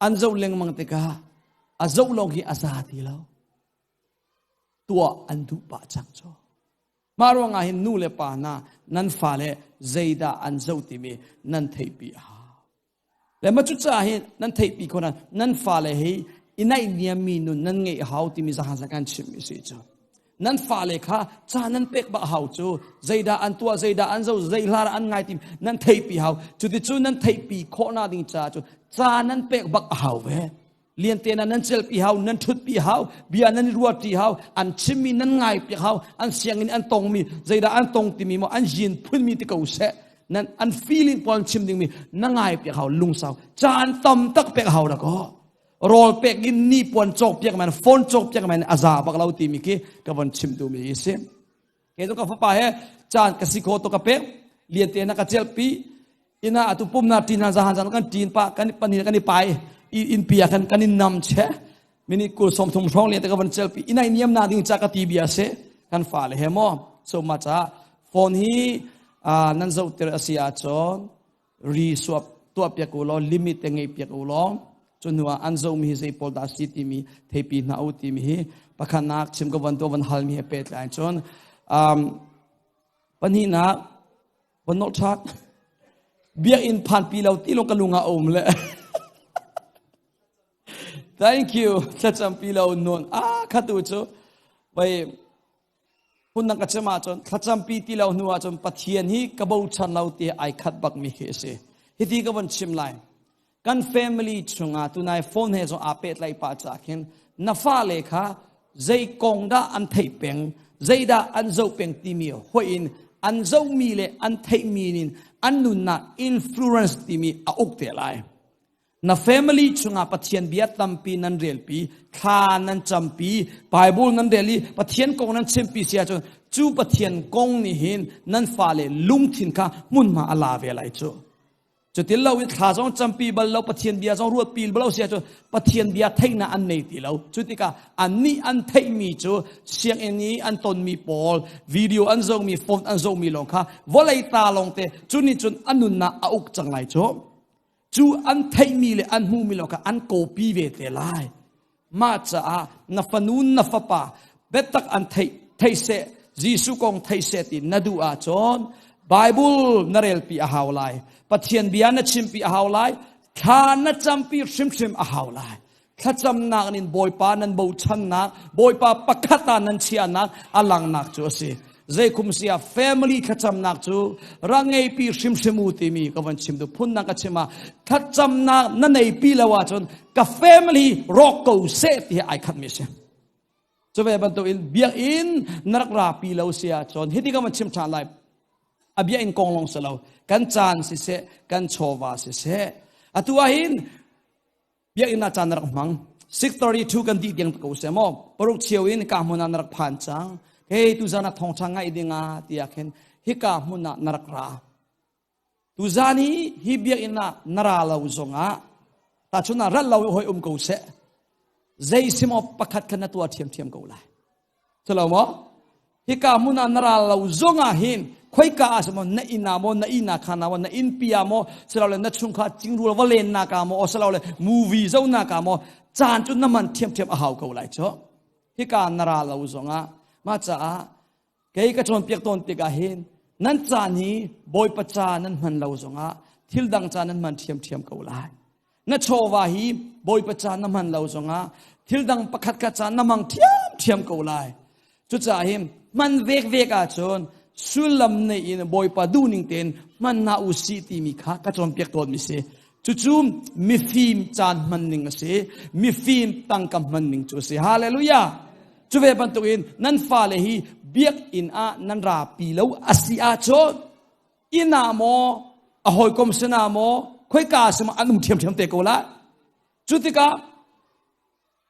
an zoh lengmang tikah a zoh lawng hi a za ti lo tuah an duh pah cang cu mah ruangah hin nu le pa hna nan fale zeidah an zoh timi nan theihpi a hau Le ma cucaah hin nan theihpi ko nan nan fale hi i naihniammi nun nan ngeih hau timi zahan kan chimmi si cu. Nan fale kha ca nan pek bak hau cu zeidah an tuah zeidah an zo zei hla an ngai tim nan theihpi hau cuticun nan theihpi khawhnak ding caah cu ca nan pek bak a hau ve liante na nan celpi hau nan ṭhutpi hau bia nan i ruahṭi hau an chimmi nan ngai piak hau an sianginn an tongmi zeidah an tong timi maw an yin phunmi ti ko seh nan an feeling pawl an chim dingmi na ngai piak hau lungsau caan tam tak pek hau da ko rawl pek in ni puan cawk piak man phone cawk piak man a za bak lo timi khi ka von chim duhmi hi si Kei cu ka fapa he caan ka si kho to ka pek lian te na ka celpi ina atu pum na tin zahan zan kan tin pa kan panin kan i pai i in pia kan kan in nam che mini kul som thum hrawng lian te ka van celpi inai niam na ding cha ka ti bia se kan fa le he mo so ma cha phone hi nan zo tir asi a chon ri suap tuah piak u law limit te ngei piak u law cu hnu ah an zohmi hi zei pawl dah si timi theipi hna u timi hi pakhatnak chim ka van tu van halmi he pehtlai cun um, pahnihnak van nolh ṭhan biakinn phanpi lo ti lawng ka lung ah a um le thank you thlacampi lo nun ah khatu cu vai Phundang ka chim ahcun thlacampi ti lo hnu ahcun Pathian hi ka bochan lo ti ai khat bakmi hi a si. Hiti ka von chim lai. Kan family chungah tunai phone he zong aa pehtlaih pah caah khin na fale kha zei kong dah an theih peng, zeidah an zoh peng timi hoih in an zohmi le an theihmi in an nunnak influence timi a uk te lai. Na family chungah Pathian bia tampi nan relpi, thla nan campi, Bible nan rel i Pathian kong nan chimpi si ahcun cu Pathian kong nih hin nan fale lungthin kha hmunhma a la ve lai cu. Cutil lo i thla zong campi bal lo, Pathian bia zong ruatpi bal lo si ahcun Pathian bia theihnak an nei ti lo. Cu tikah annih an theihmi cu sianginn i an tonmi pawl, video an zohmi, phone an zohmi lawng kha vawlei ta lawngte cu nih cun a nunnak a uk cang lai cu. Cu an theihmi le an hmuhmi lawng kha an kawpi ve te lai. Mah caah na fanu na fapa biatak an theih thei seh Jesuh kong thei seh ti na duh ahcun Bible na relpi a hau lai. Pathian bia na chimpi a hau lai. Thla na campi hrimhrim a hau lai. Thlacamnak in Bawipa nan bochannak, Bawipa pakhat ah nan chiahnak a langnak cu a si. Zeikhum si ah family thlacamnak cu ra ngeipi hrimhrim u timi ka van chim tu phunnak ka chim ah thlacamnak na neipi lo ahcun ka family rawk ko seh ti hi ai khat mi si. Cu ve bantuk in biakinn na rak rapi lo si ahcun hiti ka van chim ṭhan lai. A biakinn kong lawng si lo. Kan caan siseh, kan chawva siseh. Atu ah hin biakinn ah caan na rak hmang 632 kan dih tiang ko seh maw paruk cheu in ka hmun ah na rak phan cang hei tuzan ah thawngtha ngaih ding ah tiah khin hika hmun ah na rak ra tuzan hi hi biakinn ah na ra lo zong ah tahchun ah rat lo hoi um ko seh zei simaw pakhat khan na tuah ṭhiamṭhiam ko lai Culo maw? Hika hmun ah na ral lo zong ah hin khoika ah maw na inn ah maw na inn ah khan ah maw na innpi ah maw silole na chungkhar cingrul va len nak ah maw silole movie zo nak ah maw caan cu na man thiamthiam a hau ko lai cu hika na ra lo zong ah mah caah kei ka cawnpiak tawn tikah hin nan caan hi bawipa ca nan hman lo zong ah thil dang ca nan hman thiamthiam ko lai na chawva hi bawipa ca na hman lo zongah Thil dang pakhat khat ca na mang ṭhiamṭhiam ko lai. Cucaah hin hman vekvek ahcun sullam nei in Bawipa duhning tein hman hna u sih timi kha ka cawnpiak tawnmi si. Cucu mifim caan hman ning a si. Mifim tangka hman ning cu a si. Hallelujah! Cu ve bantukin nan fale hi biakinn ah nan rapi lo a si ahcun inn ah maw a hawikom sinah maw khoika si maw an um ṭhiamṭhiam te ko lai. Cu tikah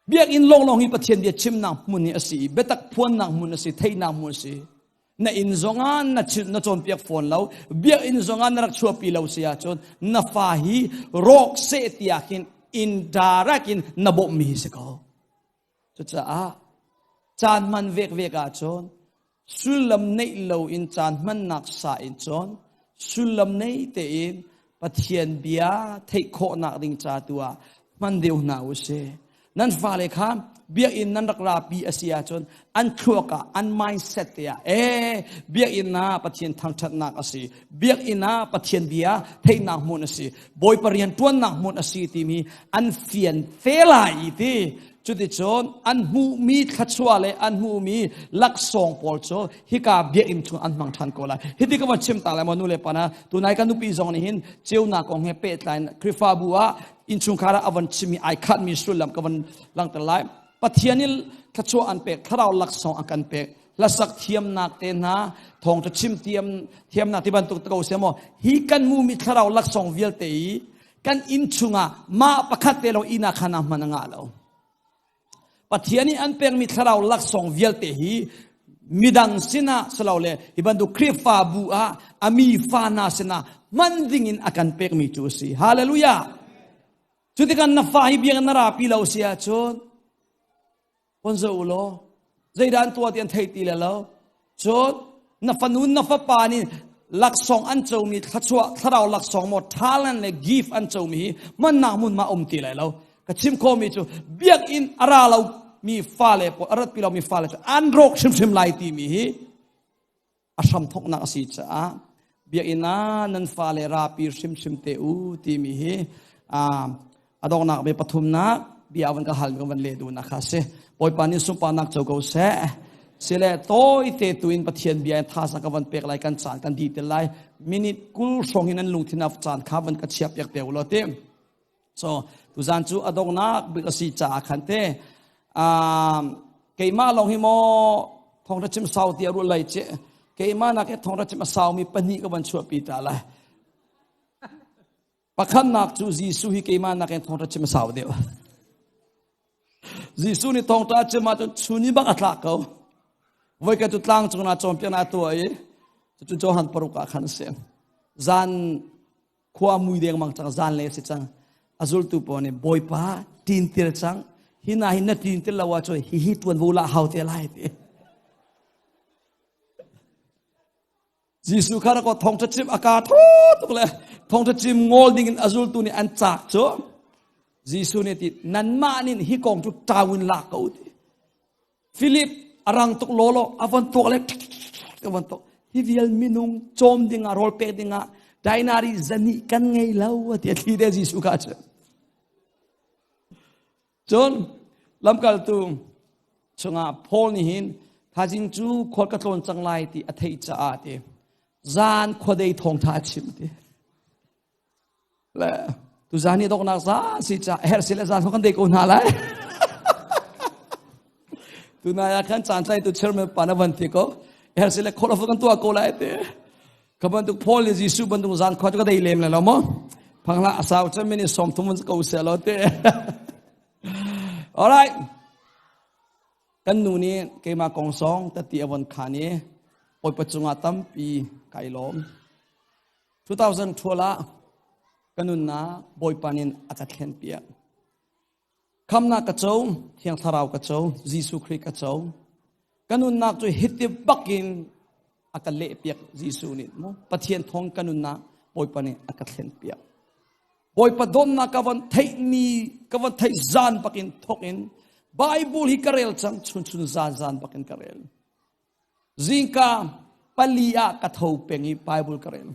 biakinn lawnglawng hi Pathian bia chimnak hmun hi a si i biatak phuannak hmun a si, theihnak hmun a si. Na inn zongah na, na cawnpiak fawn lo, biakinn zongah na rak chuahpi lo si ahcun na fa hi rawk seh tiah khin indirect in na bawmhmi hi si ko. Cucaah caan hman vekvek ahcun sullam neih loin caan hmannak sa in cun sullam nei tein Pathian bia theih khawhnak ding ca tu ah hman deuh hna u sih. Nan fale kha biakinn nan rak rapi a si ahcun an thluak ah an mindset te ah ee biakinn ah Pathian thangṭhatnak a si biakinn ah Pathian bia theihnak hmun a si Bawipa rian ṭuannak hmun a si timi an fian fe lai i ti Cuticun an hmuhmi thluachuah le an hmuhmi laksawng pawl cu hika biakinn chung an hmang ṭhan ko lai. Hiti ka van chim ta lai maw nu le pa na tunai ka nupi zong nih hin ceunak kong he pehtlai in Khrihfabu ah innchungkhar ah a van chimmi ai khatmi sullam ka van langhter lai. Pathian nih thluachuah an pek, thlarau laksawng a kan pek. Hlasak thiamnak te hna, thawngṭha chim thiam thiamnak ti bantuk te ko se maw hi kan hmuhmi thlarau laksawng vialte i kan inn chungah mah pakhat te lawng ihnak khan ah hman a ngah lo. Pathian nih an pekmi thlarau laksawng vialte hi midang sinah silole hi bantuk Khrihfabu ah a mi fa hna sinah hman ding in a kan pekmi cu a si. Hallelujah! Cutikah na fa hi biakinn na rapi lo si ahcun Von zoh u law zeidah an tuah ti an thei ti le lo. Cun na fanu na fapa nih laksawng an comi thluachuah thlarau laksawng maw talent le gift an comi hi hmannak hmun ma um ti lai lo. Ka chim khawhmi cu biakinn a ra lo mi fale pawl a ratpi lo mi fale cu an rawk hrimhrim lai timi hi a hramthawknak a si caah biakinn ah nan fale rapi hrimhrim te u timi hi a donghnak be pathumnak bia van ka hal mi van leh duhnak kha si Bawipa nih sunparnak co ko seh sile tawi te tu in Pathian bia in thazaang ka van pek lai kan caan kan dih te lai minute 20 hrawng hin an lungthin af caan kha van ka chia piak te u law ti So tuzan cu a donghnak bik a si caah khan te keimah lawng hi maw thawngtha chim sau ti a ruah lai che keimah nak he thawngtha chim a saumi pahnih ka van chuahpi ta lai. Pakhatnak cu Jesuh hi keimah nak in thawngtha chim a sau deuh. Jesuh nih thawngtha chim ahcun chun i bak a tlak ko. Voikhat cu tlang cung na cawnpiak na tuah i cucu Johan paruk ah khan a si. Zan khua mui dengmang cang zan le si cang a zultu pawl nih bawipa tintir cang hi na hi na tintir lo ahcun hihi tuanvo la hau te lai ti Jesuh kha rak thawngṭha chim a ka tho tuk le thawngṭha chim ngol ding in a zultu nih an cak cu Jesuh nih ti nanmah nih hi kong cu ṭau in lak ko ti Philip a rang tuk lawlaw a von tuak le a von tuak hi vial minung cawm dingah rawl pek dingah dinari zani kan ngei lo a ti a thli te Jesuh kha cu cun lamkaltu chungah Paul nih hin thazing cu khual ka tlawn cang lai ti a theih caah ti zan khuadei thawngtha a chim ti Le tuzan hi doknak za si ca herh si le zan kan dei ko hna lai. Tunai ah khan caan tlai tu chairman pa na van ti ko. Herh si le khol of kan tuah ko lai te. Ka bantuk Paul le Jesuh bantuk zan khua cu ka dei lem le lo mo. Phangla asau chan mini som thum ko se lo te. All right. Kan nu nih keimah kong song tati avon khan i Bawipa cungah tampi kai lawm. 2012 ah ka nunnak Bawipa nih a ka thlenpiak. Khamnak ka co, Thiang Thlarau ka co, Jesuh Khrih ka co. Ka nunnak cu hiti bakin a ka lehpiak Jesuh nih mu. Pathian thawng ka nunnak Bawipa nih a ka thlenpiak. Bawipa dawtnak ka von theih ni ka von theih zan bakin thawk in Bible hi ka rel cang chun chun zan zan bakin ka rel. Zingka pali ah ka tho peng i Bible ka rel.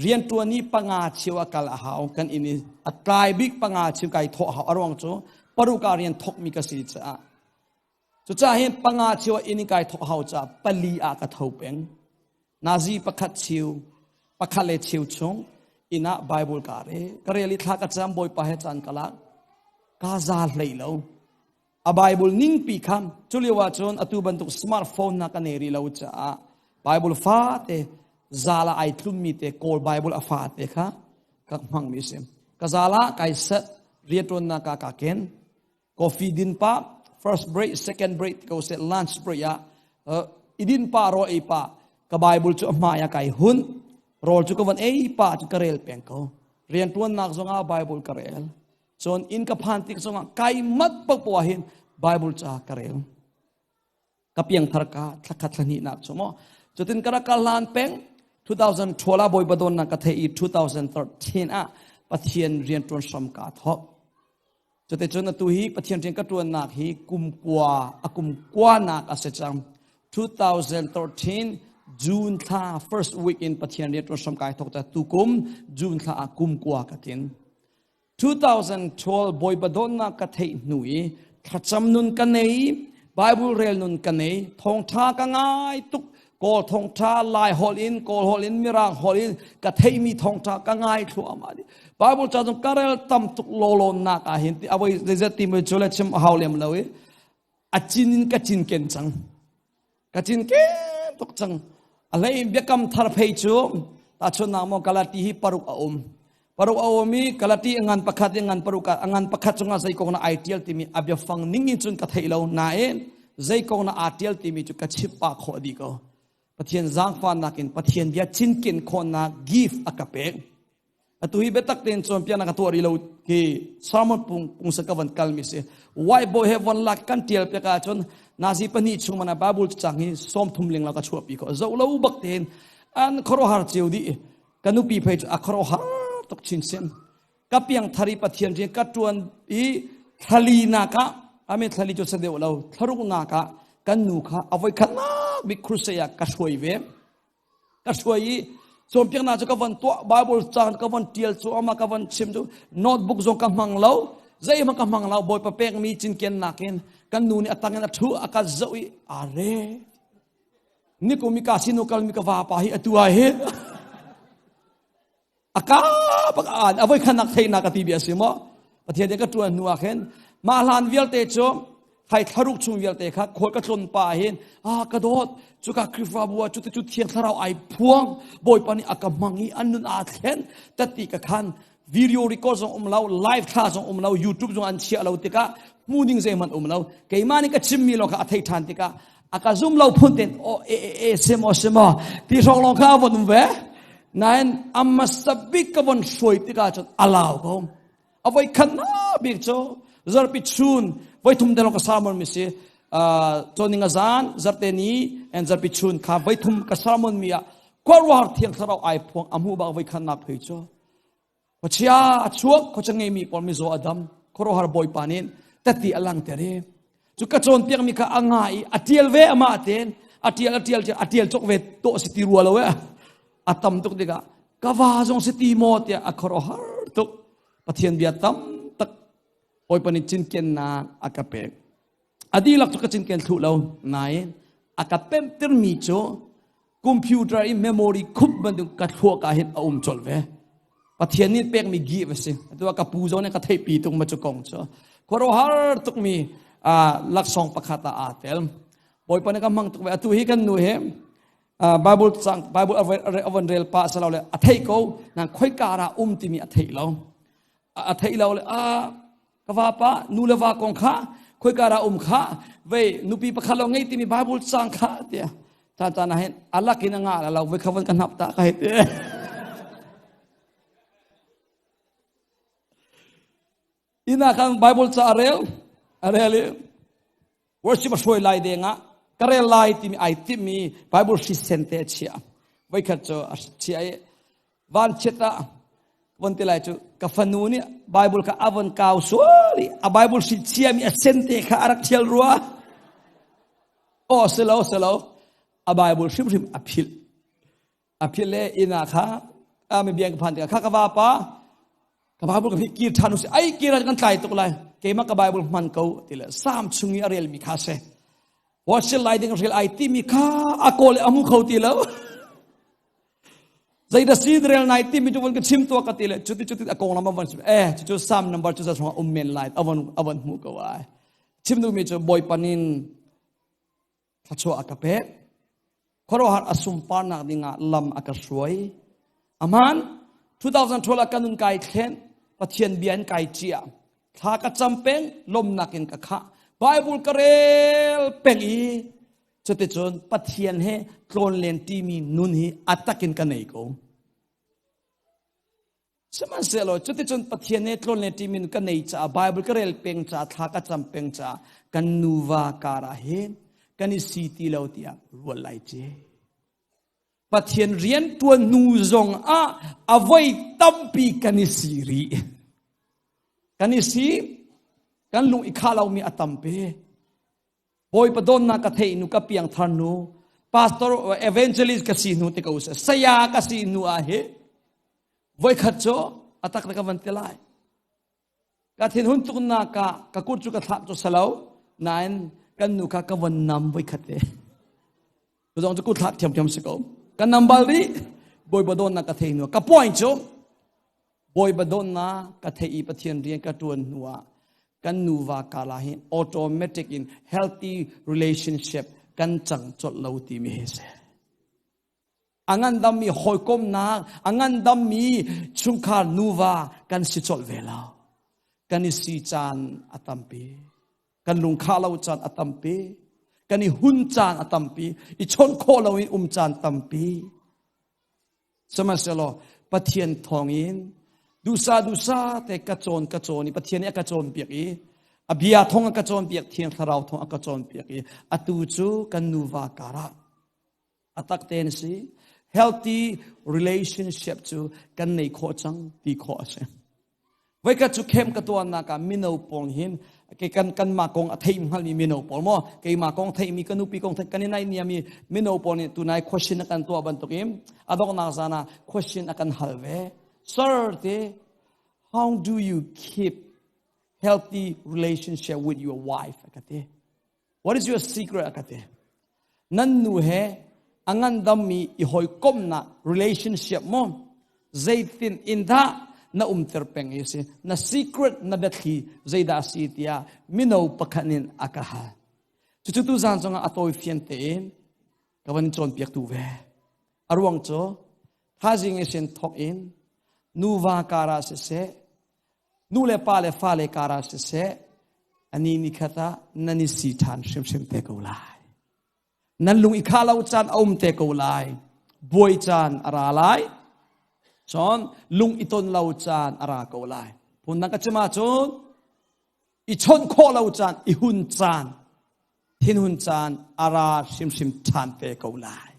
Rianṭuan i panga cheu a kal a hau. Kan inn i a tlai bik panga cheu kai thawh a hau. A ruang cu Paruk ah rian thokmi ka si caah. Cucaah hin panga cheu ah inn in kai thok hau caah pali ah ka tho peng. Nazi pakhat cheu, pakhat le cheu chung inn ah Bible ka re. Ka rel i thla ka cam Bawipa he caan ka lak. Ka za hlei lo. A Bible ningpi kha culio ahcun atu bantuk smartphone na ka nei rih lo caah Bible fate zala ai tlummi te Kawl Bible a fate kha ka hmangmi si. Ka zala kai set rianṭuannak ah ka ken. Coffee din pa first break, second break ko se lunch break ah uh, idin pa ro ei pa ka Bible cu a hmai ah kai hun rawl cu ka van ei pa cu ka rel peng ko. Rianṭuannak zongah Bible ka rel. Cun inn ka phan tik zongah kai mat paohpaoh ah hin Bible ca ka rel. Ka piangthar ka thlakhat thlahnih nak cu maw. Cutin ka rak kal hlan peng 2012 ah Bawipa dawnnak ka theih i 2013 ah Pathian rianṭuan hram kaa thawk. Cuticun atu hi Pathian rian ka ṭuannak hi kum kua a kum kua nak a si cang. 2013 June thla first week in Pathian rianṭuan hram kai thawk ta tukum June thla ah kum kua ka tlin. 2012 Bawipa dawtnak ka theih hnu i thlacam nun ka nei, Bible rel nun ka nei, thawngṭha ka ngai tuk, Kawl thawngṭha Lai holh in, Kawl holh in, Mirang holh in ka theihmi thawngṭha ka ngai thluahmah dih. Bible ca zong ka rel tam tuk lawlawnnak ah hin a voi zeizat ti mui cu le chim a hau lem lo i a cin in ka cinken cang. Ka cinken tuk cang. A hlei in biakam thar phei cu tahchunhnak maw Galati hi paruk a um. Paruk a um i Galati a ngan pakhat i ngan paruk a ngan pakhat cungah zei kong na ai tial timi a biafang ning in cun ka theih lo nain zei kong na aa tial timi cu ka chimh pah khawh dih ko. Pathian zaangfahnak in Pathian bia cinken khawhnak gift a ka pek. Atu hi biatak tein cawnpiaknak ka tuah rih lo khi sermon pung pungsa ka van kal mi si. Whiteboard he von lak kan tial piak ahcun nazi pahnih chung mana Bible cang hi 30 ling la ka chuahpi ko. Zoh lo bak tein an khuaruahhar cio dih. Ka nupi phei cu a khuaruahhar tuk chinchin. Ka piang thar i Pathian rian ka tuan i thlali nak ah amen thlali cu sa deuh lo thlaruk nak ah kan nu kha a voi khatnak bik crusade ah ka hruai ve. Ka hruai i cawnpiaknak cu ka von tuah Bible caan ka von tial cu ama ka von chim cu notebook zong ka hmang lo zeihmanh ka hmang lo Bawipa pekmi cinkennak in kan nu nih a tang in a thu a ka zoh i are nikum i casino kalmi ka vapa hi atu ah hin a ka bak an a voi khanak theihnak ka ti bia si maw Pathian nih ka tuan hnu ah khin mah hlan vialte cu thai thlaruk chung vialte kha khual ka tlun pa hin ah ka dawt cuka Khrihfabu ah cuti cu thiang thlarau ai phuang Bawipa nih a ka hmang i an nun aa thlen tati ka khan video record zong um lo live thla zong um lo YouTube zong an chiah lo tikah hmu ding zeihmanh um lo keimah nih ka chimmi lawng kha a thei ṭhan tikah a ka zum lo phun ten o e e e sim o sim o ti hrawng lawng kha a von um ve nain amasa bik ka von hruai tikah cun alau ko a voi khat na bik cu zarpi chun voi thum te lawng ka sermon mi si choning a zan zarte ni and zarpi chun kha voi thum ka sermon mi ah khuaruahar thiang thlarau ai phuang a hmu bak voi khat nak phei cu Khuachia a chuak, khuachia ngeimi pawl mizaw a dam, khuaruahhar Bawipa nih tati a langhter i cu ka cawnpiakmi kha a nga i a tial ve amah tein a tial a tial a tial cawk ve tawh si ti rua lo e a tam tuk tikah ka va zong si ti maw tiah a khuaruahhar tuk Pathian bia tam tak Bawipa nih cinkennak a ka pek a dihlak cu ka cinken thlu lo nain a ka pemhtermi cu computer i memory khup bantuk ka thluak ah hin a um colh ve pathian nih pekmi gift a si atu ka pu zong nih ka theihpi tuk ma cu kong cu khuaruahhar tukmi laksawng pakhat ah aa tel bawipa nih ka hmang tuk ve atu hi kan nu hi Bible cang Bible a von rel pa salo le a theih ko nan khoika ra um timi a theih lo a theih lo le a ka vapa nu le va kong kha khoika ra um kha vei nupi pakhat lo ngei timi Bible cang kha tiah caan caan ah hin alak in a nga la lo voi kha von ka hnap ta ka hei ti ina khan Bible ca a rel a rel i worship a hruai lai deng ah ka rel lai timi ai timmi Bible hri sen te a chia voikhat cu a chia i van chiat ah von ti lai cu ka fanu nih Bible kha a von kau sual i a Bible hri chiami a sen te kha a rak thial rua aw si lo si lo a Bible hrimhrim a philh a philh le inn ah kha a mi biang ka phan tikah kha ka vapa. Ka Bible ka phih kir ṭhan usih. Ai kir ah kan tlai tuk lai. Keimah ka Bible hman ko ti le Psalm chung i a relmi kha si. Worship lai ding rel ai timi kha a kawl i a hmu kho ti lo. Zeidah si rel nai timi cu von ka chim tuah ka ti le cuti cuti a konglam a von chim. Eh cucu Psalm number cu zat um men lai a von a von hmu ko ai. Chim duhmi cu Bawipa nin thluachuah a ka pek. Khuaruahhar a sunparnak dingah lam a ka hruai. Aman 2012 ah ka nun kai thlen, Pathian bia in kai cia. Thla ka cam peng, lawmnak in ka khah. Bible ka rel peng i cuticun Pathian he tlawnlen timi nun hi a takin ka nei ko. Sihmanhsehlaw cuticun Pathian he tlawnlen ṭimi ka nei caah Bible ka rel peng caah thla ka cam peng caah kan nuva kar ah hin kan i si ti lo tiah rual lai ci. Pathian rian ṭuan hnu zong ah a voi tampi kan i si rih. Kan i si, kan lung i khah lomi a tampi. Bawipa dawtnak ka theih nu ka piangthar nu pastor evangelist ka si hnu te ko seh saya ka si hnu ah hi voikhat cu a tak ka van ti lai ka thinhun tuk nak ah ka kut cu ka thlak cu salo nain kan nu kha ka von nam voikhat te tu zong cu kut thlak thiamthiam si ko ka nam bal rih Bawipa dawtnak ka thei hnu ka point cu Bawipa dawtnak ka theih i Pathian rian ka ṭuan hnuah kan nuva karlah hin automatic in healthy relationship kan cang colh lo timi hi si. A ngandammi hawikomnak, a ngandammi chungkhar nuva kan si colh ve lo. Kan i si caan a tampi. Kan lungkhah lo caan a tampi. Kan i hun caan a tampi. I chawnh khawh lo in um caan tampi. Sihmanhsehlaw Pathian thawngin duhsah duhsah te ka cawn ka cawn i Pathian nih a ka cawnpiak i a bia thawng a ka cawnpiak Thiang Thlarau thawng a ka cawnpiak i atu cu kan nuva karah a tak tein si healthy relationship cu kan nei khawh cang ti khawh a si. Voikhat cu camp ka tuahnak ah mino pawl hin ke kan kanmah kong a thei hngalmi mino pawl maw keimah kong theimi ka nupi kong thei kan i naihniam i mino pawl nih tunai question a kan tuah bantukin a donghnak zan ah question a kan hal ve sir te how do you keep healthy relationship with your wife a ka ti What is your secret? A ka ti. Nan nu he a ngandammi i hawikomhnak relationship mo zeitin in dah na umter peng i si na secret na biathli zeidah si tiah mino pakhat in a ka hal cucu tu zan zongah a tawi fian tein ka van cawnpiak tu ve a ruang cu thazing i sin thok in nuva kara siseh nu le pa le fale kar ah siseh ani ni khat ah nan i si ṭhan hrimhrim te ko lai nan lung i khah lo caan a um te ko lai buai caan a ra lai cun lung i ton lo caan a ra ko lai phundang ka chim ahcun i chawnh khawh lo caan i hun caan thinhun caan a ra hrimhrim ṭhan te ko lai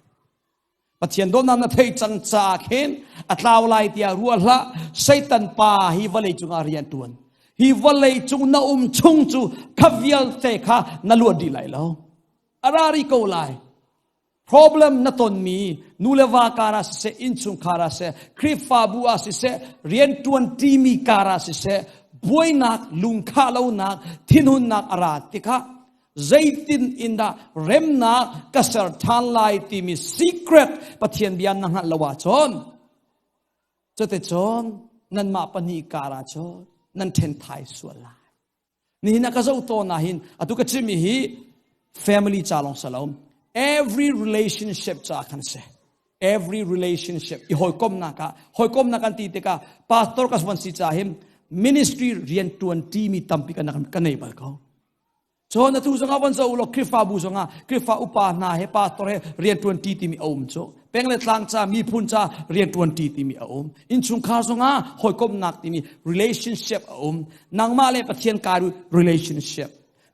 Pathian dawtnak na theih cang caah khin a tlau lai tiah ruah hlah. Satan pa hi vawlei cungah rian tuan. Hi vawlei cung na um chung cu kha vialte kha na luat dih lai lo. A ra rih ko lai. Problem na tonmi nu le va kar ah siseh, innchungkhar ah siseh, Khrihfabu ah siseh, riantuan ṭimi kar ah siseh, buainak, lungkhah lonak, thinhunnak a ra tikah zeitin in dah remnak ka ser ṭhan lai timi secret Pathian bia na hngalh lo ahcun cuticun nanmah pahnih kar ah cun nan ṭhen thai sual lai. Nihin ah ka zoh tawn ah hin atu ka chimmi hi family ca lawng si lo every relationship ca khan si. Every relationship i hawikomnak ah hawikomnak kan ti tikah pastor ka van si ca hin ministry rian ṭuan ṭimi tampi kan kan nei bal ko. Cun atu zongah van zoh ulaw Khrihfabu zongah Khrihfa upa hna he pastor he rianṭuan ṭi timi a um cu. Peng le tlang ca, miphun ca rianṭuan ṭi timi a um. Innchungkhar zongah hawikomhnak timi relationship a um. Nangmah le Pathian kari relationship.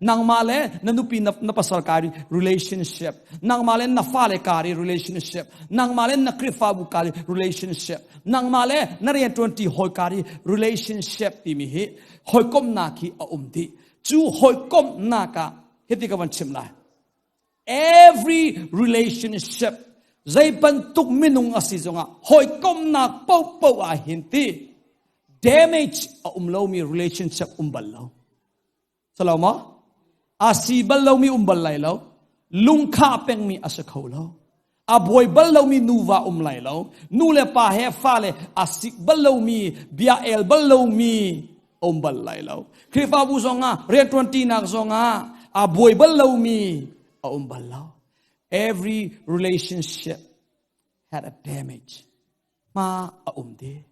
Nangmah le na nupi na, na pasal kari relationship. Nangmah le na fale kari relationship. Nangmah le na Khrihfabu kari relationship. Nangmah le na rianṭuan ṭi hawi kari relationship timi hi hawikomhnak hi a um dih. Cu hawikomhnak ah hiti ka van chim lai. Every relationship zei bantuk minung a si zongah hawikomhnak paohpaoh ah hin ti. Damage a um lomi relationship um bal lo. Salo maw? A si bal lomi um bal lai lo. Lungkha pengmi a si kho lo. A buai bal lomi nuva um lai lo. Nu le pa he fale a sik bal lomi, bia el bal lomi um bal lai lo. Khrihfabu zongah rianṭuan ṭinak zongah a buai bal lomi a um bal lo. Every relationship had a damage. Hma a um te.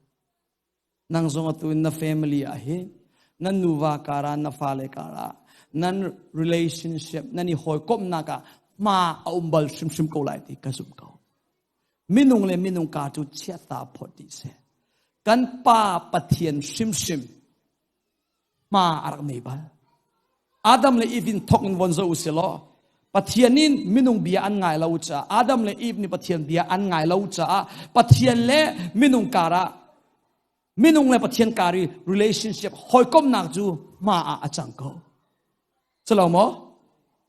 Nang zong atu in na family ah hin nan nuva kara na fale kara nan relationship nan i hawikomhnak ah hma a um bal hrimhrim ko lai ti ka zumh ko. Minung le minung ka cu chiata phot dih seh. Kan pa Pathian hrimhrim hma a rak nei bal. Adam le Eve in thok in von zo usih law Pathian in minung bia an ngai lo caah Adam le Eve nih Pathian bia an ngai lo caah Pathian le minung karah minung le Pathian kar i relationship hawikomhnak cu hma ah a cang ko. Culo maw?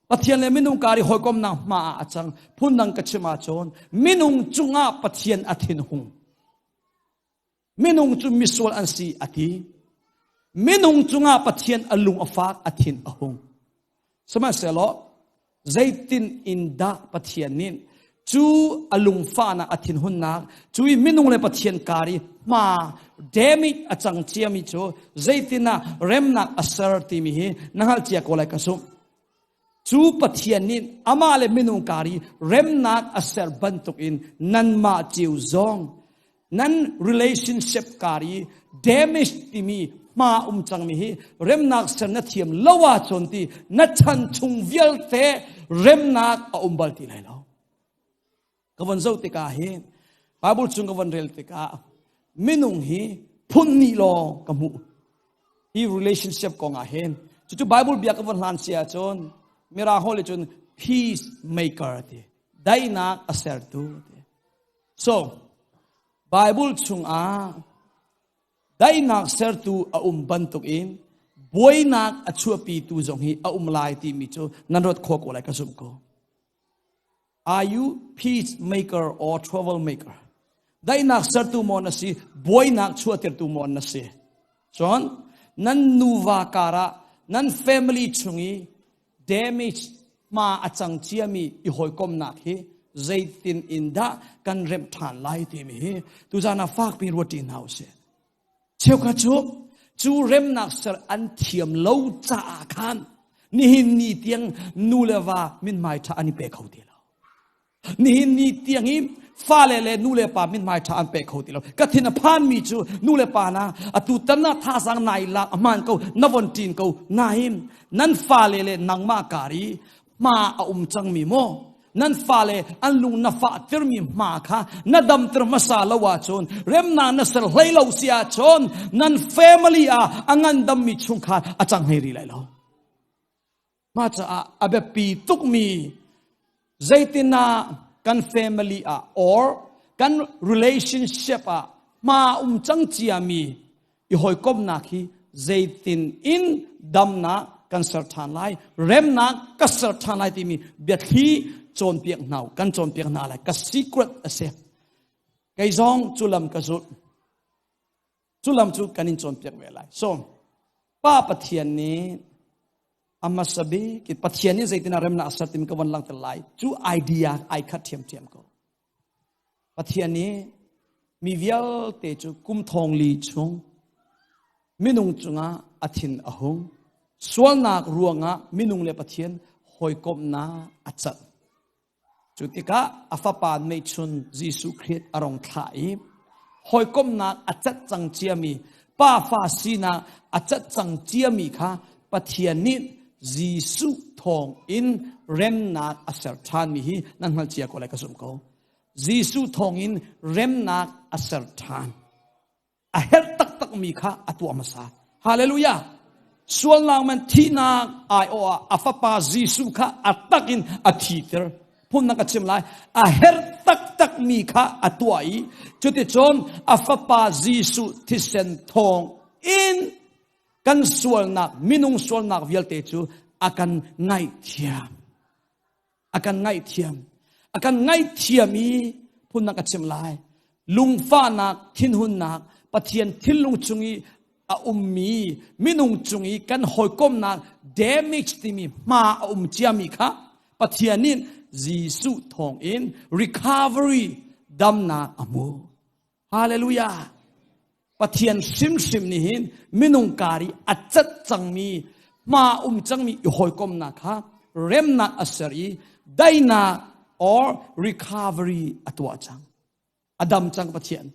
Pathian le minung kar i hawikomhnak hma ah a cang. Phundang ka chim ahcun minung cungah Pathian a thinhung. Minung cu misual an si a ti. Minung cungah Pathian a lung a fak, a thin a hung. Sihmanhsehlaw zeitin in dah Pathian nih cu a lungfahnak, a thinhunnak, cu i minung le Pathian kar i hma damage a cang ciami cu zeitin ah remnak a ser timi hi na hngalh cia ko lai ka zumh. Cu Pathian nih amah le minung kar i remnak a ser bantukin nanmah cio zong nan relationship kar i damage timi hma um cangmi hi remnak ser na thiam lo ahcun ti na chan chung vialte remnak a um bal ti lai lo. Ka von zoh tikah hin Bible chung ka von rel tikah minung hi phun hnih lawng ka hmuh. Hi relationship kong ah hin cucu Bible bia ka von hlan si ahcun Mirang holh cun peace maker ti daihnak a sertu ti. So Bible chungah daihnak sertu a um bantukin buainak a chuahpitu zong hi a um lai timi cu nan ruat khawh ko lai ka zumh ko. Are you peace maker or trouble maker? Daihnak sertu maw na si, buainak chuahtertu maw na si? Cun nan nuva karah nan family chung i damage hma a cang ciami i hawikomnak hi zeitin in dah kan remh ṭhan lai timi hi tuzan ah fakpi ruat ṭi hna usih. Cheukhat cu cu remnak ser an thiam lo caah khan nihin ni tiang nu le va mithmai ṭha an i pe kho ti lo. Nihin ni tiang i fale le nu le pa mithmai ṭha an pe kho ti lo. Ka thin a phanmi cu nu le pa na atu tan na thazang nai lak a hmaan ko na von ṭin ko nain nan fale le nangmah kar i hma a um cangmi maw nan fale an lung na fahtermi hma kha na damter hmasa lo ahcun remnak na ser hlei lo si ahcun nan family ah a ngandammi chungkhar a cang hlei rih lai lo. Mah caah a biapi tukmi zeitin ah kan family ah or kan relationship ah hma um cang ciami i hawikomhnak hi zeitin in damnak kan ser ṭhan lai remnak ka ser ṭhan lai timi biathli cawnpiak hna kan cawnpiak hna lai ka secret a si kei zong cu lam ka zulh cu lam cu kan in cawnpiak ve lai so pa pathian nih a hmasa bik pathian nih zeitin ah remnak a ser timi ka von langhter lai cu idea ai khat ṭhiamṭhiam ko Pathian nih mi vialte cu kum thong li chung minung cungah a thin a hung. Sualnak ruangah minung le Pathian hawikomhnak a cat. Cu tikah a fapa neihchun Jesuh Khrih a rong thlah i hawikomhnak a cat cang ciami pa fa sinak a cat cang ciami kha Pathian nih Jesuh thawng in remnak a ser ṭhanmi hi nan hngalh cia ko lai ka zumh ko. Jesuh thawng in remnak a ser ṭhan. A herh taktakmi kha a tuah hmasa. Hallelujah! Sualnak man thihnak aiawh ah a fapa Jesuh kha a tak in a thiter. Phundang ka chim lai. A herh taktakmi kha a tuah i cuticun a fapa Jesuh thisen thawng in kan sualnak minung sualnak vialte cu a kan ngaihthiam a kan ngaihthiam a kan ngaihthiam i phundang ka chim lai lungfahnak thinhunnak. Pathian thinlung chung i a ummi minung cung i kan hawikomnak damage timi hma a um ciami kha Pathian nih Jesuh thawng in recovery damnak a hmu. Hallelujah. Pathian hrimhrim nih hin minung kar i a cat cangmi hma um cangmi i hawikomnak kha remnak a ser i daihnak or recovery a tuah cang. A dam cang Pathian.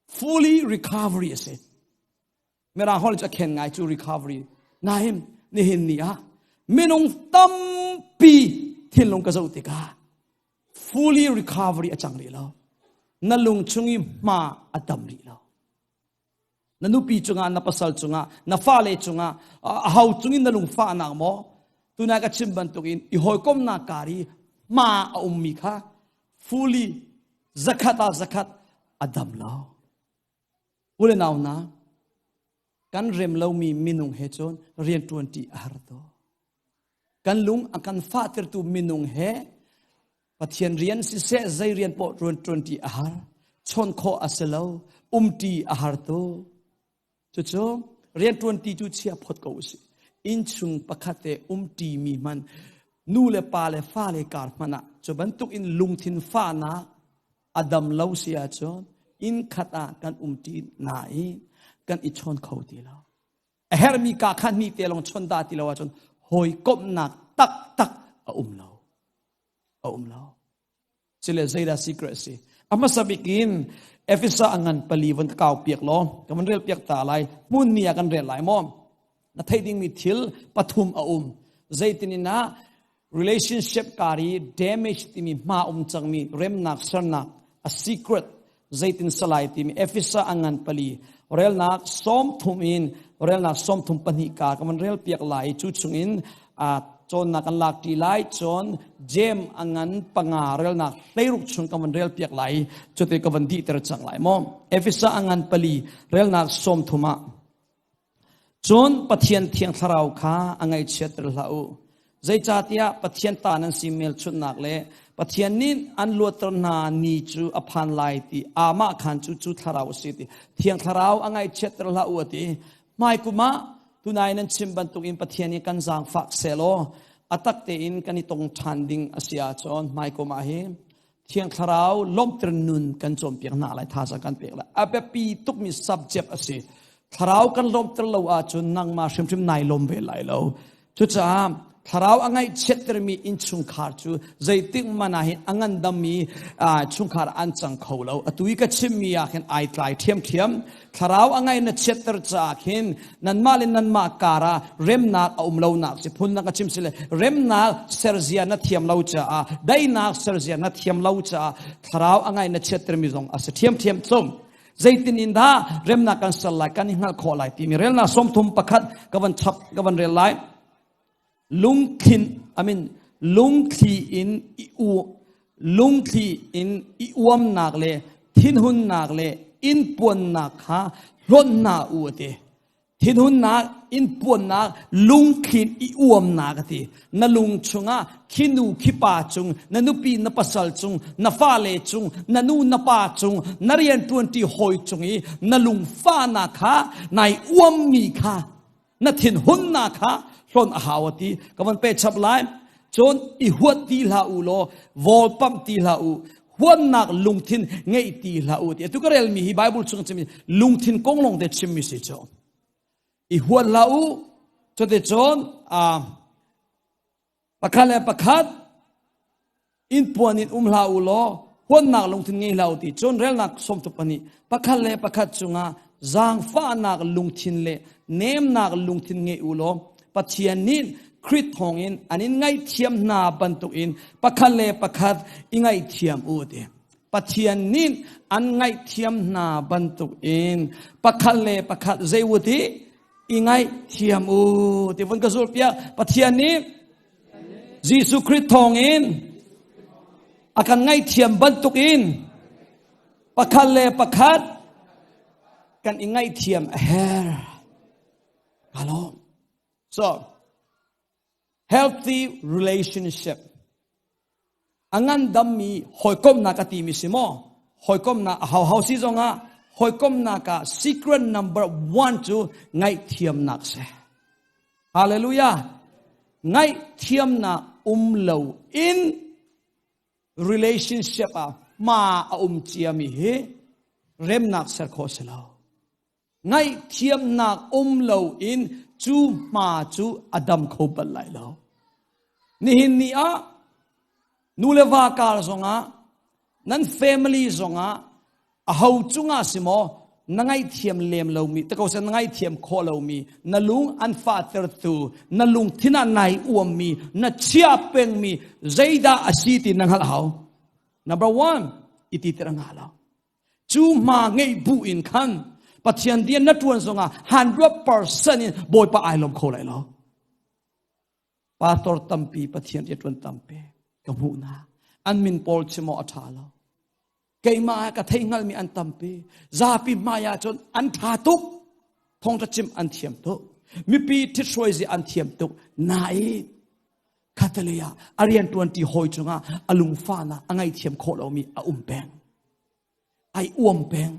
Fully recovery a si. Mirang holh cu a khen ngai cu recovery. Nain nihin ni ah minung tampi thinlung ka zoh tikah fully recovery a cang rih lo. Na lung chung i hma a dam rih lo. Na nupi cungah, na pasal cungah, na fale cungah, a ho cungin na lungfahnak maw? Tunai ka chim bantukin i hawikomnak kar i hma a ummi kha fully zakhat ah zakhat a dam lo. U le nau hna, kan rem lomi minung he cun rianṭuan ṭi a har to. Kan lung a kan fahtertu minung he Pathian rian siseh zei rian poh rianṭuan ṭi a har. Chawn khawh a si lo, umṭi a har to. Cucu rianṭuan ti cu chia phot ko usih. Innchung pakhat te umṭi mi hmanh nu le pa le fale kar hmanh ah cu bantuk in lungthin fahnak a dam lo si ahcun inn khat ah kan umṭi nain kan i chawn kho ti lo. A herhmi ka khan mi te lawng chawn dah ti lo ahcun hawikomhnak taktak a um lo. A um lo. Cile zeidah secret si? A hmasa bik in Efesa a ngan pali von ka kau piak law ka van rel piak ta lai hmun ni ah kan rel lai maw na theih dingmi thil pathum a um zeitin in ah relationship kar i damage timi hma um cangmi remnak sernak a secret zeitin salai timi Efesa a ngan pali relnak 30 in relnak 32 ka ka van rel piak lai cu chungin a cawnnak kan lak ṭi lai cun Jeim a ngan panga relnak hleiruk chung ka van rel piak lai cuti ka van dihter cang lai maw Efesa a ngan pali relnak 30 ah Cun Pathian Thiang Thlarau kha a ngaihchiatter hlah u. Zeicahtiah Pathian ta nan si hmelchunhnak le Pathian nih an luatter hna ni cu a phan lai ti amah khan cu cu thlarau a si ti Thiang Thlarau a ngaihchiatter hlah u a ti. Hmaikum ah tunai nan chim bantukin Pathian nih kan zaangfak sehlaw a tak tein kan i tong ṭhan ding a si ahcun hmaikum ah hi Thiang Thlarau lawmhter nun kan cawnpiak hna lai thazaang kan pek lai a biapi tukmi subject a si thlarau kan lawmhter lo ahcun nangmah hrimhrim nai lawm ve lai lo cucaah thlarau a ngaihchiattermi innchungkhar cu zeitik hmanh ah hin a ngandammi chungkhar an cang kho lo atu i ka chimmi ah khin ai tlai ṭhiamṭhiam Thlarau a ngai na chiatter caah khin nanmah le nanmah kar ah remnak a um lonak si phunnak a chim si le remnak serzia na thiam lo caah daihnak serzia na thiam lo caah thlarau a ngai na chiatter mi zong a si ṭhiamṭhiam cum zeitin in dah remnak kan ser lai kan i hngalh khawh lai timi relnak 31 ka van chap ka van rel lai lungthlin I mean lungthli in i u lungthli in i uamnak le thinhunnak le inpuannak kha hlonh hna u a ti thinhunnak inpuannak lungthlin i uamnak a ti na lung chungah khi nu khi pa cung na nupi na pasal cung na fale cung na nu na pa cung na rianṭuanṭi hawi cung i na lungfahnak kha nai uammi kha na thinhunnak kha hlon a hau a ti ka van pe chap lai cun i huat ti hlah u law vawl pamh ti hlah u huannak lungthin ngeih ti hlah u ti atu ka relmi hi bible chung chimmi lungthin kong lawng te chimmi si cu i huat hlah u cuticun Pakhat le pakhat inn puan in um hlah u law huannak lungthin ngei hlah u ti cun relnak sawmtuk pahnih pakhat le pakhat cungah zaangfahnak lungthin le nemnak lungthin ngei u law Pathian nih Khrih thawngin an in ngaihthiam hna bantukin pakhat le pakhat i ngaihthiam u ti. Pathian nih an ngaihthiam hna bantukin pakhat le pakhat zei u ti i ngaihthiam u ti vun ka zulh piak Pathian nih Jesuh Khrih thawngin a kan ngaihthiam bantukin pakhat le pakhat kan i ngaihthiam a herh. Hello. So, healthy relationship a ngandammi hawikomhnak a timi si maw hawikomhnak a hauhau si zongah Hawikomnak ah secret number one cu ngaihthiamnak si. Hallelujah. Ngaihthiamnak um lo in relationship ah hma a um ciami hi remnak ser khawh si lo. Ngaihthiamnak um lo in cu hma cu a dam kho bal lai lo. Nihin ni ah nu le va kar zongah nan family zongah aho cungah si maw na ngaihthiam lem lomi te ko na ngaihthiam khawh lomi na lung an fahtertu na lungthin ah nai uammi na chia pengmi zeidah a si ti na hngalh hau number one iti tir nga lo cu hma ngeih bu in khan Pathian rian na tuan zongah 100% in Bawipa ai lawm kho lai lo Pastor tampi Pathian rian tuan tampi ka hmuh na an min pawl chim awk a ṭha lo keimah ka thei hngalmi an tampi zapi hmai ah cun an ṭha tuk thawngṭha chim an thiam tuk mipi ṭhithruai zi an thiam tuk nain khatalei ah a rian ṭuanṭi hawi cungah a lungfahnak a ngaihthiam khawh lomi a um peng ai uam peng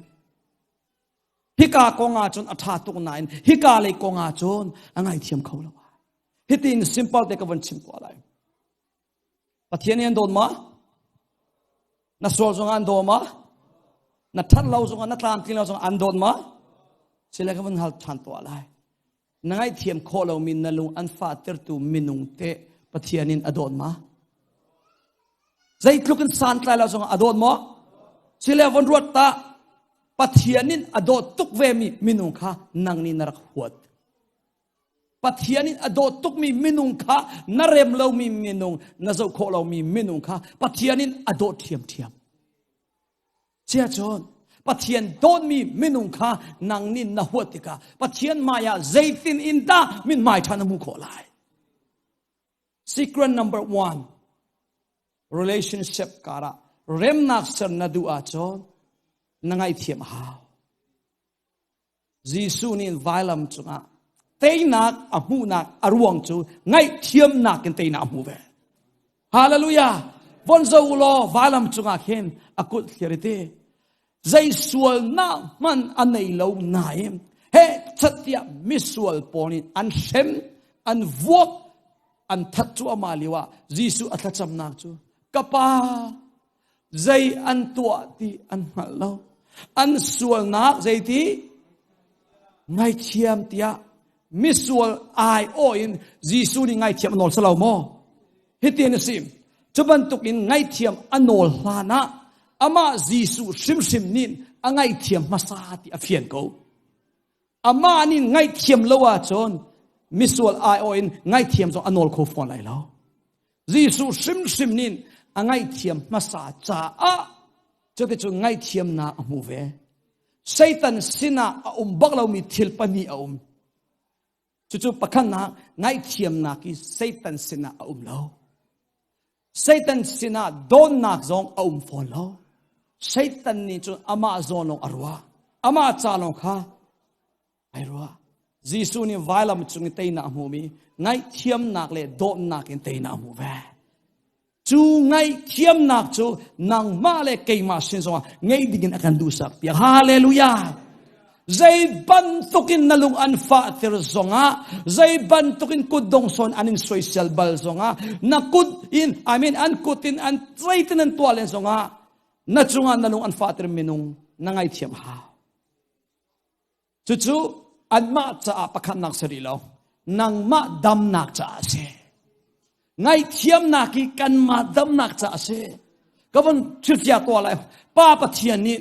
Hika kong ah cun a ṭha tuk nain hika lei kong ah cun a ngaithiam kho lo. Hitin simple te ka von chim ko lai. Pathian nih an dawt ma? Na sual zong an daw ma? Na ṭhat lo zong na tlamtling lo zong an dawt ma? Sile ka von hal ṭhan tuah lai. Na ngaihthiam khawh lomi na lung an fahtertu minung te Pathian in a dawt ma? Zeitluk in santlai lo zongah a dawt maw? Sile von ruat ta Pathian in a dawt tuk vemi minung kha nang nih na rak huat. Pathian in a dawt tukmi minung kha na rem lomi minung, na zoh khawh lomi minung kha Pathian in a dawt ṭhiamṭhiam. Cia cun Pathian dawtmi minung kha nang nih na huat tikah Pathian hmai ah zeitin in dah mithmai ṭha na hmuh khawh lai? Secret number one relationship karah remnak ser na duh ahcun na ngaihthiam a hau. Jesuh nih vailam cungah teinak a hmuhnak a ruang cu ngaihthiamnak in teinak a hmu ve. Hallelujah! Von zo u law vailam cungah khin a kut thlir i ti. Zei sualnak hmanh a nei lo nain he chattiah misual pawl nih an hrem, an vuak, an that cuahmah lio ah Jesuh a thlacamnak cu ka pa zei an tuah ti an hngalh lo an sualnak zeiti ngaithiam tiah misual ai aw in Jesuh nih ngaithiam a nawl si lo maw hitin a si cu bantuk in ngaithiam a nawl hlan ah amah Jesuh hrimhrim nih a ngaihthiam hmasa ti a fian ko amah nih ngaihthiam lo ahcun misual ai aw in ngaihthiam zong a nawl kho fawn lai lo Jesuh hrimhrim nih a ngaihthiam hmasa caah cuticun ngaihthiamnak a hmu ve. Satan sinah a um bak lomi thil pahnih a um. Cucu pakhatnak ngaihthiamnak hi Satan sinah a um lo. Satan sinah dawnnak zong a um fawn lo. Satan nih cun amah zawn lawng a ruah. Amah ca lawng kha ai ruah. Jesuh nih vailam cung i teinak a hmumi ngaihthiamnak le dawtnak in teinak a hmu ve. Cu ngaihthiamnak cu nangmah le keimah sin zongah ngeih dingin a kan duhsak piak. Hallelujah! Zei bantukin na lung an fahter zongah, zei bantukin kutdong sawn an in soisel bal zongah, na kut in, I mean an kut in an zeitin an tuah len zongah, na cungah na lung an fahter minung na ngaithiam hau. Cucu anmah caah pakhatnak si rih lo. Nangmah damnak caah a si. Ngaihthiamnak hi kanmah damnak caah a si. Ka von thilcia tuah lai. Pa Pathian nih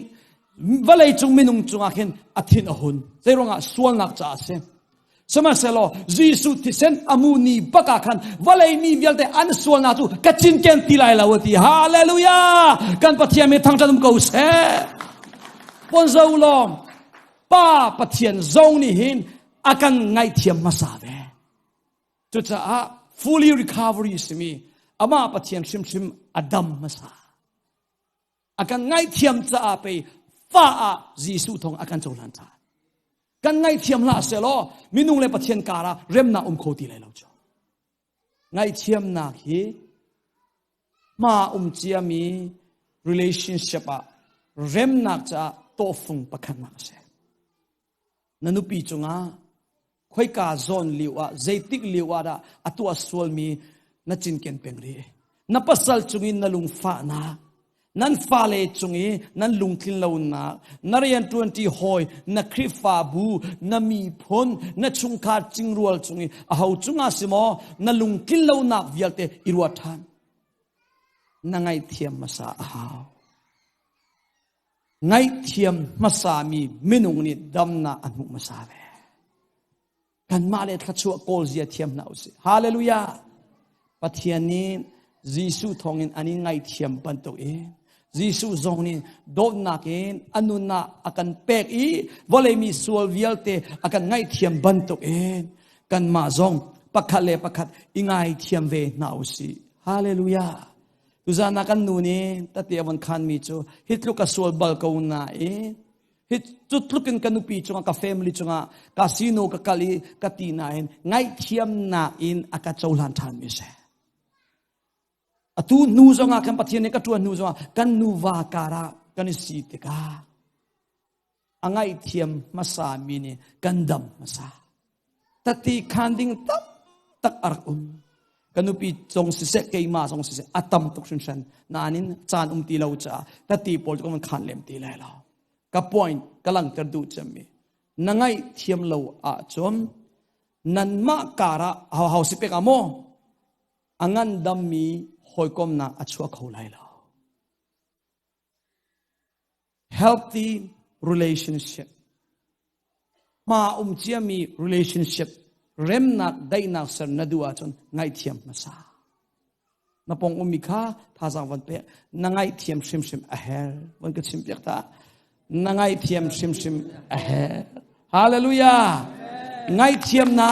vawlei cung minung cungah khin a thin a hun. Zeiruangah sualnak caah a si. Sihmanhsehlaw Jesuh thisen a mu ni bak ah khan vawlei mi vialte an sualnak cu ka cinken ti lai lo a ti. Hallelujah! Kan Pathian mi thangṭhat um ko seh. Ponzo lawm Pa Pathian zong nih hin a kan ngaihthiam hmasa ve. Cucaah fully recovery simi amah Pathian hrimhrim a dam hmasa. A kan ngaihthiam caah pei fa ah Jesuh thawng a kan cohlan ṭhan. Kan ngaihthiam hlah selaw minung le Pathian karah remnak um kho ti lai lo cu. Ngaihthiamnak hi hma um ciami relationship ah remnak caah. Tawhfung pakhatnak a si. Na nupi cungah khoika zawn lio ah zeitik lio ah dah a tuah sualmi na cinken peng rih. Na pasal cungin na lungfahnak, nan fale cung i nan lungtlin lonak, na rianṭuanṭi hawi, na Khrihfabu, na miphun, na chungkhar cingrual cung i aho cungah si maw na lungtlin lonak vialte i ruat ṭhan. Na ngaihthiam hmasa a hau. Ngaihthiam hmasami minung nih damnak a hmuh hmasa ve. Kanmah le thluachuah kawl zia thiam hna usih. Hallelujah! Pathian nih Jesuh thawngin an in ngaihthiam bantuk in Jesuh zong nih dawtnak in a nunnak a kan pek i vawlei mi sual vialte a kan ngaihthiam bantuk in kanmah zong pakhat le pakhat i ngaithiam ve hna usih. Hallelujah! Tuzan ah kan nu nih tate a von khanmi cu hi tluk a sual bal ko nain hi cu tluk in ka nupi cungah ka family cungah ka sino ka kal i ka ti nain ngaihthiamnak in a ka cohlan ṭhan mi si. Atu hnu zongah kan Pathian nih ka ṭuan hnu zongah kan nuva karah kan i si tikah a ngaihthiam hmasa mi nih kan dam hmasa. Tati khan ding tam tak a rak um. Ka nupi zong siseh keimah zong siseh a tam tuk hringhran. Nain caan um ti lo caah tati pawl cu kan khan lem ti lai lo. Ka point ka langhter duh cemmi na ngaihthiam lo ahcun nanmah karah hau hau si pek ah maw a ngandammi hawikomnak a chuah kho lai lo. Healthy relationship hma um ciami relationship remnak daihnak ser na duh ahcun ngaihthiam hmasa. Na pong ummi kha thazaang van pe na ngaihthiam hrimhrim a her van ka chim piak ta na ngaihthiam hrimhrim a her hallelujah ngaihthiam na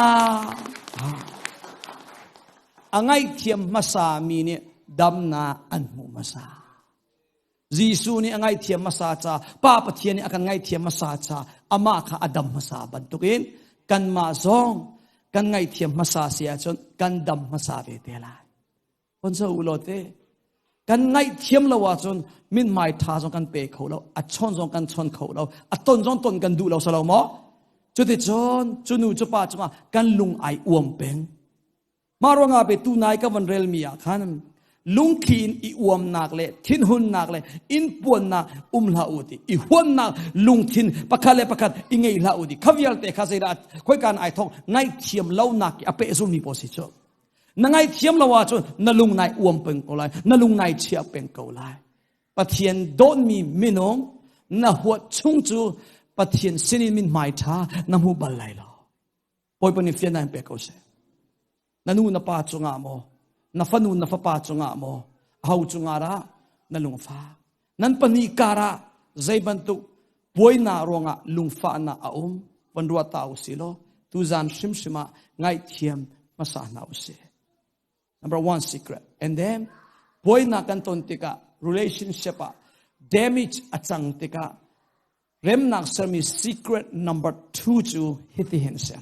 a ngaihthiam hmasa mi nih damnak an hmuh hmasa Jesuh nih a ngaihthiam hmasa ca Pa Pathian nih a kan ngaihthiam hmasa ca amah kha a dam hmasa bantukin kanmah zong kan ngaihthiam hmasa si ahcun kan dam hmasa ve te lai. Kon so u law te kan ngaihthiam lo ahcun mithmai ṭha zong kan pe kho lo, a chawn zong kan chawn kho lo, a ton zong ton kan duh lo salo maw? Cuticun cu nu cu pa cungah kan lung ai uam peng. Mah ruangah pe tunai ka van relmi ah khan lungthli in i uamnak le thinhunnak le inpuannak um hlah u ti i huannak lungthin pakhat le pakhat i ngei hlah u ti kha vialte kha zeidah khoikan ai thok ngaihthiam lonak i a pehzulmi pawl si cu na ngaihthiam lo ahcun na lung nai uam peng ko lai na lung nai chia peng ko lai Pathian dawtmi minung na huat chung cu Pathian sinin min hmai ṭha na hmu bal lai lo Bawipa nih fian in pek ko seh. Na nu na pa cungah maw, na fanu na fapa cungah maw, aho cungah dah na lungfah? Nan pahnih karah zei bantuk buainak ruangah lungfahnak a um van ruah ta u si law tuzan hrimhrim ah ngaihthiam hmasa hna u sih. Number one secret. And then buainak kan ton tikah relationship ah damage a cang tikah Remnak sermi secret number two cu hitihin a si.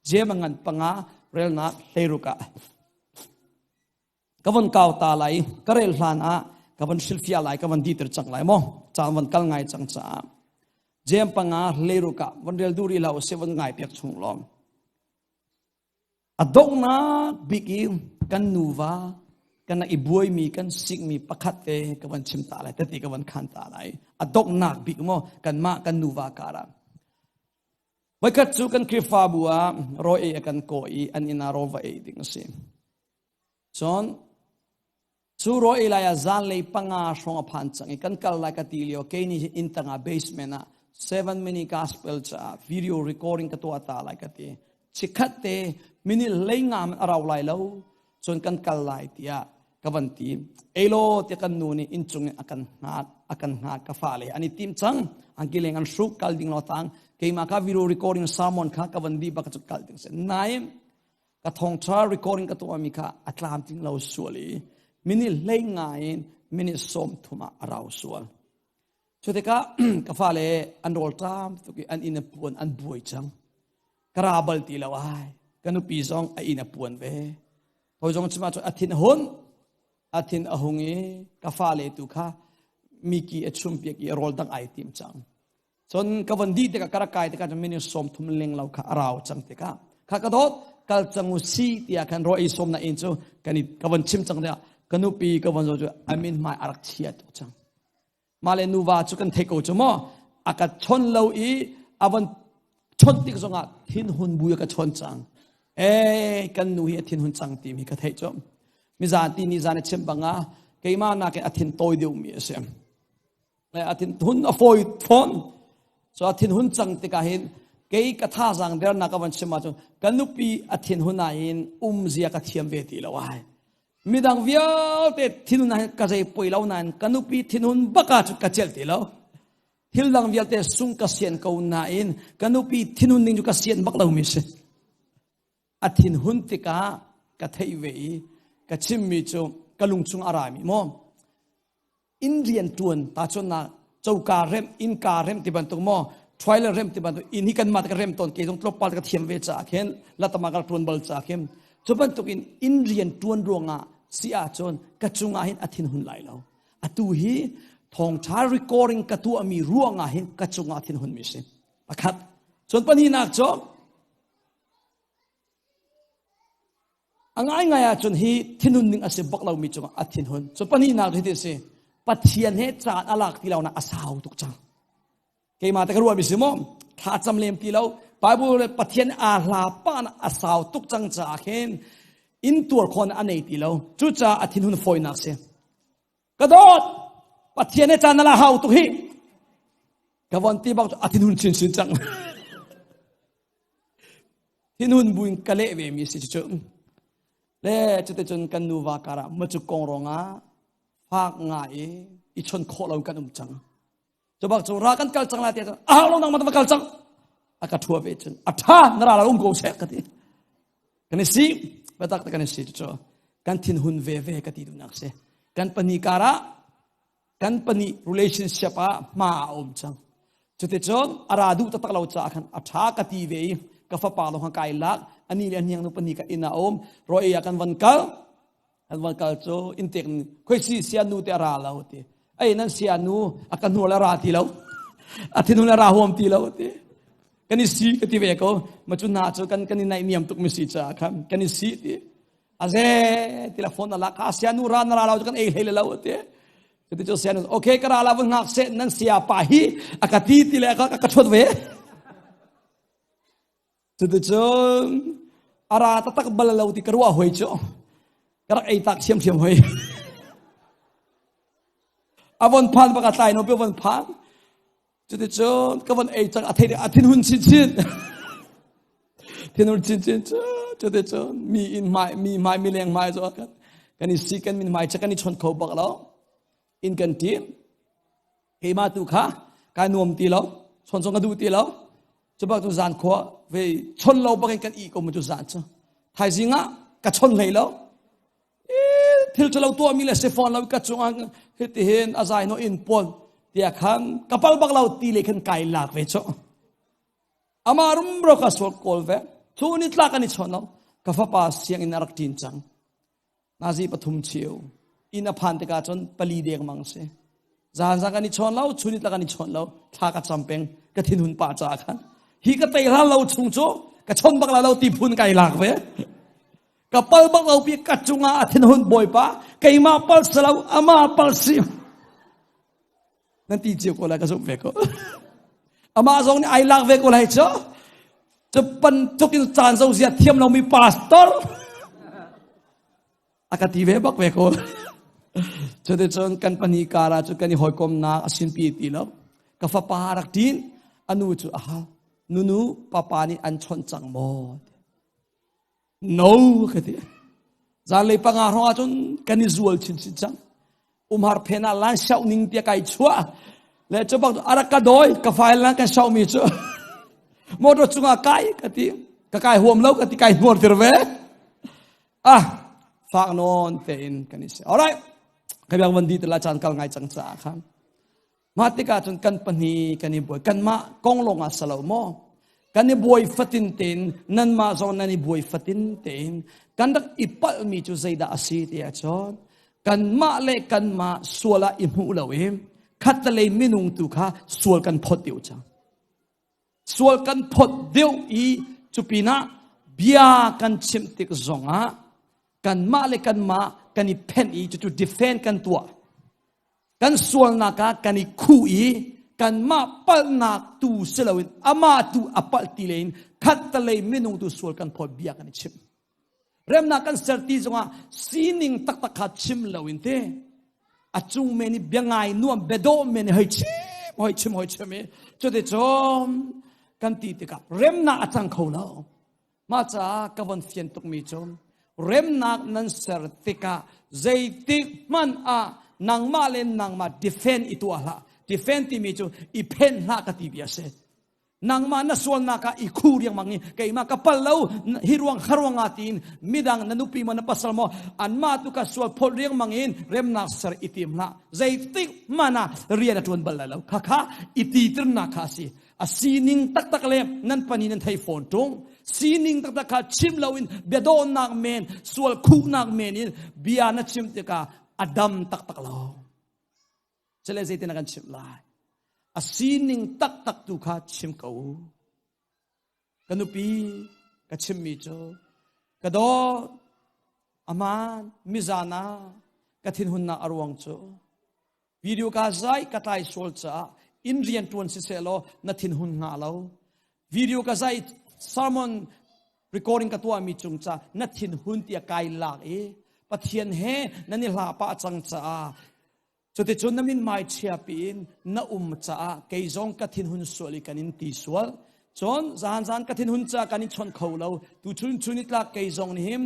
Jem a ngan panga relnak hleiruk ah ka von kau ta lai ka rel hlan ah ka von hrilhfiah lai ka von diter cang lai maw caan von kal ngai cang caah jem panga hleiruk ah von rel duh rih lo si von ngai piak chung lawm A donghnak bik i kan nuva kan i buaimi kan sikmi pakhat te ka van chim ta lai tete ka van khan ta lai. A donghnak bik maw kanmah kan nuva karah. Voikhat cu kan Khrihfabu ah rawi ei a kan kawh i an inn ah rawl va ei ding a si. Cun Cu raw ei lai ah zanlei panga hrawng a phan cang i kan kal lai ka ti lio kei nih inn tangah basement ah 7 minute gospel caah video recording ka tuah ta lai ka ti. Chikkhat te minute hlei nga man a rau lai lo cun kan kal lai tiah ka van ti. Elo tiah kan nu nih inncung in a kan hngak a kan hngak ka fale an i tim cang angki leng an hruk kal ding lo tang keimah kha video recording sermon kha ka van di bak cu kal ding si nain ka thawngṭha recording ka tuahmi kha a tlamtling lo sual i minute hlei nga in minute 30 ah a rau sual. Cu tikah ka fale an rawl ṭam tuk i an inn a puan an buai cang. Ka ra bal ti lo ai. Ka nupi zong a inn a puan ve. Hawi zong chim ahcun a thin a hun. A thin a hung i ka fale tu kha miki a chumpiak i rawl dang ai tim cang. Cun ka von dih tikah ka rak kai tikah cun minute 30 leng lo kha a rau cang tikah kha ka dawt kal cang u si tiah khan raw ei sawm na in cu kan i ka von chim cang tikah ka nupi ka von zo cu a min hmai a rak chia tuk cang. Mah le nuva cu kan theih ko cu maw a ka chon lo i a von chon tik zongah thinhun bu a ka chon cang. Eh kan nu hi a thinhun cang timi ka theih cu. Mizan ti ni zan a chim bangah keimah nakin a thin tawi deuhmi a si. A thinhun a fawi fawn. So a thinhun cang tikah hin kei ka thazaang dernak ka van chim ahcun ka nupi a thinhun ah hin umzia ka thiam ve ti lo ai. Midang vialte thinhun ah hin ka zei poi lo nain ka nupi thinhun bak ah cun ka celh ti lo. Thil dang vialte sung ka sian ko nain ka nupi thinhun ning cu ka sian bak lomi si. A thinhun tikah ka theih ve i ka chimmi cu ka lungchung a rami maw inn rian ṭuan tahchunhnak coka remh innka remh ti bantuk maw toilet remh ti bantuk inn hi kanmah te ka rem tawn ke zong tlawmpal ka thiam ve caah khin latama ka ṭuan bal caah khin cu bantuk in inn rian ṭuan ruangah si ahcun ka cungah hin a thinhun lai lo atu hi thawngṭha recording ka tuahmi ruangah hin ka cungah thinhun mi si pakhat cun pahnihnak cu A ngaingai ahcun hi thinhun ning a si bak lomi cungah a thinhun. Cu pahnihnak cu hiti a si. Pathian he caan a lak ti lonak a sau tuk cang. Keimah te ka ruahmi si maw? Thlacam lem ti lo. Bible le Pathian aa hla pa a sau tuk cang caah khin in tuar khawh a nei ti lo. Cucaah a thinhun fawinak si. Ka dawt! Pathian he caan na la hau tuk hi. Ka von ti bak a thinhun chinchin cang. Thinhun buin ka leh ve mi si cu. Le cuticun kan nuva karah macu kong ruangah fak nga i i chon khawh lo kan um cang. Cu bak cu ra kan kal cang lai tiah cun a lo nang ma kal cang. A ka thua ve cun a tha na ra la um ko seh ka ti. Kan i si biatak te kan i si cu kan thinhun ve ve ka ti duhnak si. Kan pahnih karah kan pahnih relationship ah hma a um cang cuticun a ra duh taktak lo caah khan a ṭha ka ti ve i ka fapa lawng kha kai lak ani le hniang nu pahnih ka inn ah um ro ei ah kan van kal kan van kal cu inn tek khoi si sia nu te a ra lo ti ei nan sia nu a ka hnual a ra ti lo a thinhun a ra huam ti lo ti kan i si ka ti ve ko ma cu na cu kan kan i naih niam tuk mi si caah khan kan i si ti aze tila phone ala ka sia nu ra na ra lo kan ei hlei lo te ti chu sia nu okay ka ra la vun ngak se nan sia pa hi aka ti ti le ka ka thot ve chu ti chu ara ta tak bal lo ti ka ruwa hoi chu ka rak ei tak thiam thiam hoi avon phan baka tlai no pe von phan Cuticun ka von ei cang a thei a thinhun chinchin. Thinhun chinchin cu cuticun mi inn hmai mi hmai mi leng hmai cu kan kan i si kan min hmai che kan i chon kho bak lo. Inn kan tim. Keimah tu kha kai nuam ti lo. Chon zong ka duh ti lo. Cu bak cu zan khua ve chon lo bak in kan i ko mu cu zan cu. Thaizing ah ka chon hlei lo. Thil ṭhalo tuahmi le si fawn lo ka cungah hitihin a zai no in pawl tiah khan ka pal bak lo ti le khan kai lak ve cu ama rumro ka sual kawl ve chu ni tlak an i chawn lo ka fapa sianginn a rak ṭin cang nazi pathum chiu inn a phan tikah cun pali deng mang si Zan zan kan i chawn lo, chun itlak kan i chawn lo, thla ka cam peng, ka thinhun pah caah khan. Hi ka tei hlan lo chung cu ka chawn bak la lo ti phun kai lak ve. Ka pal bak lo pi ka cungah a thinhun bawipa, keimah pal si lo, ama pal si. Nan ti cio ko lai ka zumh ve ko. Amah zong nih ai lak ve ko lai cu. Cu bantuk in caan zo zia thiam lomi pastor. A ka ti ve bak ve ko. Cuticun kan pahnih kar ah cu kan i hawikomnak a sinpi ti lo. Ka fapa rak ṭin, a nu cu a hal. Nunu, papa nih an chawnh cang maw? No, ka ti. Zanlei panga hrawng ahcun kan i zual chinchin cang. Umhar phen ah lan sioh ning tiah kai chuah. Le cu bak a rak ka dawi, ka file lan kan sioh mi cu. Motor cungah kai ka ti. Ka kai huam lo ka ti kai hnuar tir ve. Ah, fak nawn tein kan i si. Alright. Ka biang van di te la caan kal ngai cang caah khan. Mah tikah cun kan pahnih kan i buai. Kanmah kong lawng ah si lo maw? Kan i buai fatin tein nanmah zong nan i buai fatin tein kan rak i palhmi cu zeidah a si ti ahcun kanmah le kanmah sual ah i hmuh lo i khattelei minung tu kha sual kan phawt deuh cang. Sual kan phot deuh i cupinah bia kan chimh tik zongah kanmah le kanmah kan i phenh i cucu defend kan tuah. Kan sualnak ah kan i khuh i kanmah palhnak tu si loin amah tu a palh ti lein khattalei minung tu sual kan phawt bia kan i chimh. Remnak kan ser ti zongah sining taktak kha chim loin te a cung men i bia ngai nuam bia dawh men i hoi chim hoi chim hoi chim i cuticun kan ti tikah remnak a cang kho lo. Mah caah ka von fian tukmi cu remnak nan ser tikah zeitik hmanh ah nangmah le nangmah defend i tuah hlah. Defend timi cu i phen hlah ka ti bia si. Nangmah na sualnak ah i khu riangmang i keimah ka pal lo hi ruang kha ruang ah tiin midang na nupi maw na pasal maw anmah tu ka sual phawt riangmang in remnak ser i tim hlah. Zeitik hmanh ah rian a ṭuan bal lai lo. Khakha i titirnak kha a si. A sining taktak le nan pani nan thei fawn ṭung. Sining taktak kha chim loin biadawhnak men, sual khuhnak men in bia na chim tikah a dam taktak lo. Cule zeitin a kan chimh lai? A sining taktak tu kha chim ko u. Ka nupi ka chimmi cu ka dawt aman mizan ah ka thinhunnak a ruang cu video ka zai ka tlai sual caah inn rian ṭuan siseh law na thinhun hnga lo video ka zai sermon recording ka tuahmi cung ca na thinhun tiah kai lak i Pathian he nan i hla pah cang caah cuticun na min mai chia piin na um caah kei zong ka thinhun sual i kan in ti sual cun zan zan ka thinhun caah kan i chawnh kho lo tu chun chun i tlak kei zong nih him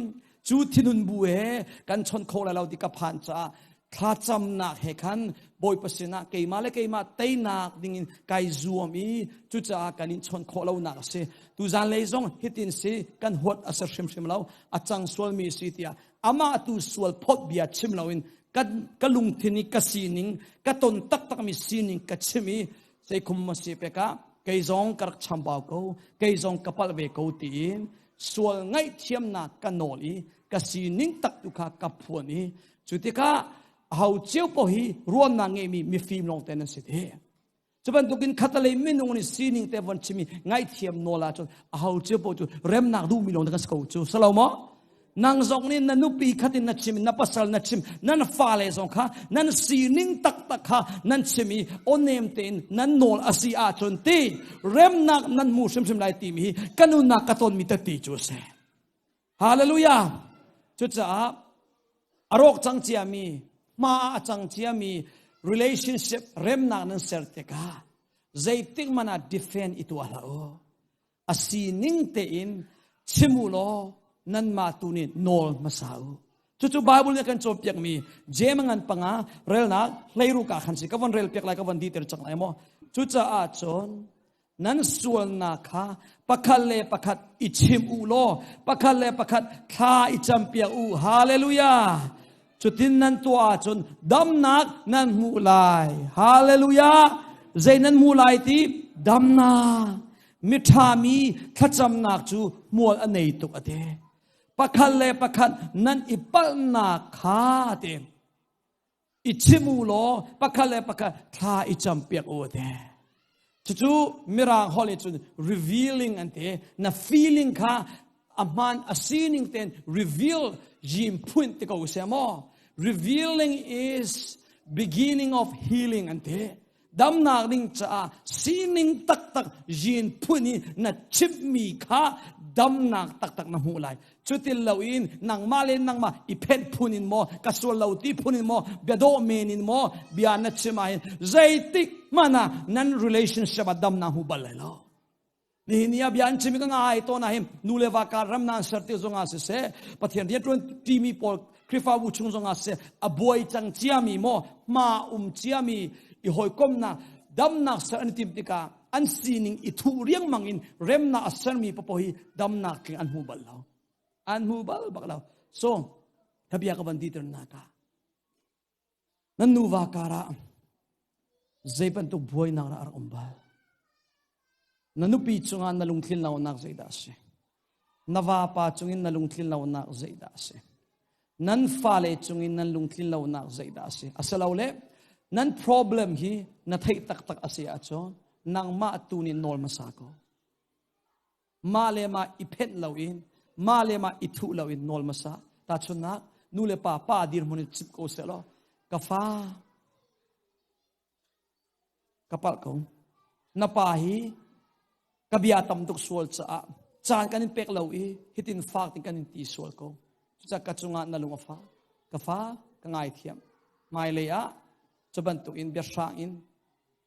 cu thinhun bu he kan chawnh kho lai lo ti ka phan caah thlacamnak he khan Bawipa sinah keimah le keimah teinak dingin kai zuam i cucaah kan in chawnh khawh lonak a si. Tuzan lei zong hitin si kan huat a si hrimhrim lo a cang sualmi si tiah amah tu sual phawt bia chim loin ka, ka lungthin i ka sining ka ton taktakmi sining ka chim i zeikhum ma si pekah kei zong ka rak chambau ko kei zong ka palh ve ko tiin sual ngaihthiamnak ka nawl i ka sining tak tu kha ka phuan i Cu tikah aho cio paoh hi ruahnak ngeimi mifim lawngte nan si te. Cu bantukin khatalei minung nih sining te von chimi ngaihthiam nawl ahcun aho cio paoh cu remnak duhmi lawng te kan si ko cu. Salo maw? Nang zong nih na nupi khatin na chim na pasal na chim nan fale zong kha nan sining taktak kha nan chim i awnem tein nan nawl a si ahcun ti remnak nan hmu hrimhrim lai timi hi ka nunnak ka tonmi tete cu a si. Hallelujah! Cucaah a rawk cang ciami, hma a cang ciami relationship remnak nan ser tikah zeitik man ah defend i tuah hlah u. A sining tein chim u law nanmah tu nih nawl hmasa u. Cucu Bible nih kan cawnpiakmi Jeim ngan panga relnak hleiruk ah khan si ka von rel piak lai ka von diter cang lai maw. Cucaah cun Nan sualnak kha pakhat le pakhat i chim u law pakhat le pakhat thla i campiak u. Hallelujah! Cutin nan tuah ahcun damnak nan hmuh lai. Hallelujah! Zei nan hmuh lai ti? Damnak. Miṭhami thlacamnak cu hmual a nei tuk a ti. Pakhat le pakhat nan i palhnak kha a ti. I chim u law pakhat le pakhat thla i campiak u te. Cucu mirang holh in cun revealing an ti. Na feeling kha a hmaan a sining ten reveal yim phuin ti ko se maw. Revealing is beginning of healing an ti. Damnak ding caah sining taktak yin phun i na chimhmi kha damnak taktak na hmuh lai. Cutin loin nangmah le nangmah i phenh phun in maw ka sual lo ti phun in maw biadawh men in maw bia na chim ahhin zeitik hmanh ah nan relationship ah damnak hmu bal lai lo. Nihin ni ah bia an chim i ka ngai tawn ahhin nu le va kar ram nan ser ti zong ah siseh Pathian rianṭuan ṭimi pawl Khrihfabu chung zong ah siseh a buai cang ciami maw hma um ciami i hawikomnak damnak ser an i tim tikah an sining i thuh riangmang in remnak a sermi papoh hi damnak tling an hmu bal lo an hmu bal bak lo so ka bia ka van diter nak ah Nan nuva karah zei bantuk buainak dah a rak um bal? Na nupi cungah na lungtlin lonak zeidah a si? Na vapa cungin na lungtlin lonak zeidah a si? Nan fale cungin nan lungtlin lonak zeidah a si? Asilole nan problem hi na theih taktak a si ahcun nangmah tu nih nawl hmasa ko. Mah le mah i phenh loin, mah le mah i thuh loin nawl hmasa. Tahchunhnak, nu le pa pa dirhmun in chim ko seh law, ka fa, ka palh ko. Na pa hi ka bia tam tuk sual caah caan kan in pek lo i hitin fak tin kan in ti sual ko. Cucaah ka cungah na lung a fa. Ka fa, ka ngaithiam. Hmailei ah cu bantuk in biahrang in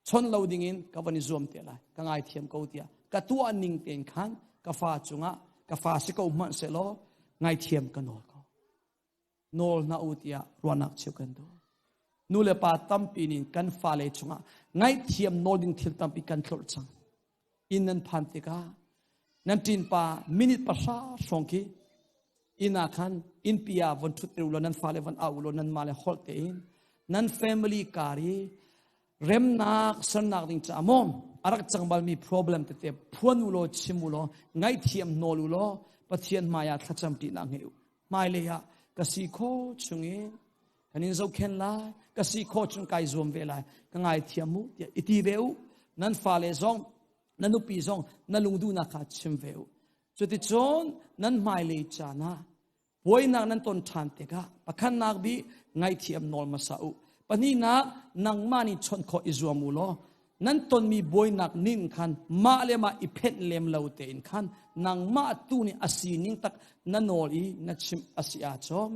chon lo dingin ka van i zuam te lai. Ka ngaithiam ko tiah ka tuah ning tein khan ka fa cungah ka fa si ko hmanh sehlaw ngaithiam ka nawl ko. Nawl hna u tiah ruahnak cheu kan duh. Nu le pa tampi nih kan fale cungah ngaihthiam nawl ding thil tampi kan tlolh cang. Inn nan phan tikah nan ṭinpa minute pahra hrawng khi inn ah khan innpi ah von ṭhut u law nan fale von au u law nanmah le holh tein nan family kar i remnak sernak ding caah maw a rak cang balmi problem tete phuan u law chim u law ngaihthiam nawl u law Pathian hmai ah thlacam ṭihnak ngei u. Hmailei ah ka si kho chungin kan in zohkhen lai ka si khawh chung kai zuam ve lai ka ngaithiam mu tiah i ti ve u nan fale zong na nupi zong na lungduhnak kha chim ve u cuticun nan hmailei caan ah buainak nan ton ṭhan tikah pakhatnak bi ngaihthiam nawl hmasa u pahnihnak nangmah nih chawnh khawh i zuam u law nan tonmi buainak nin khan mah le mah i phenh lem lo tein khan nangmah tu nih a sining tak na nawl i na chimh a si ahcun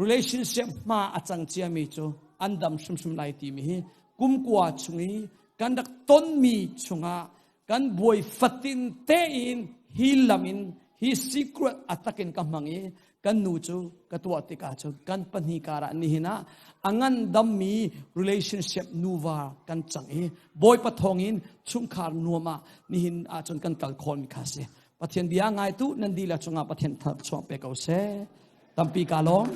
Relationship hma a cang ciami cu an dam hrimhrim lai timi hi kumkua chung i kan rak tonmi chungah kan buai fatin tein hi lam in hi secret a takin ka hmang i kan nu cu ka tuah tikah cun kan pahnih karah nihin ah a ngandammi relationship nuva kan cang i Bawipa thawngin chungkhar nuam ah nihin ahcun kan kal khawhmi kha si. Pathian bia ngaitu nan dihlak cungah Pathian thluachuah pe ko seh. Tampi ka lawm.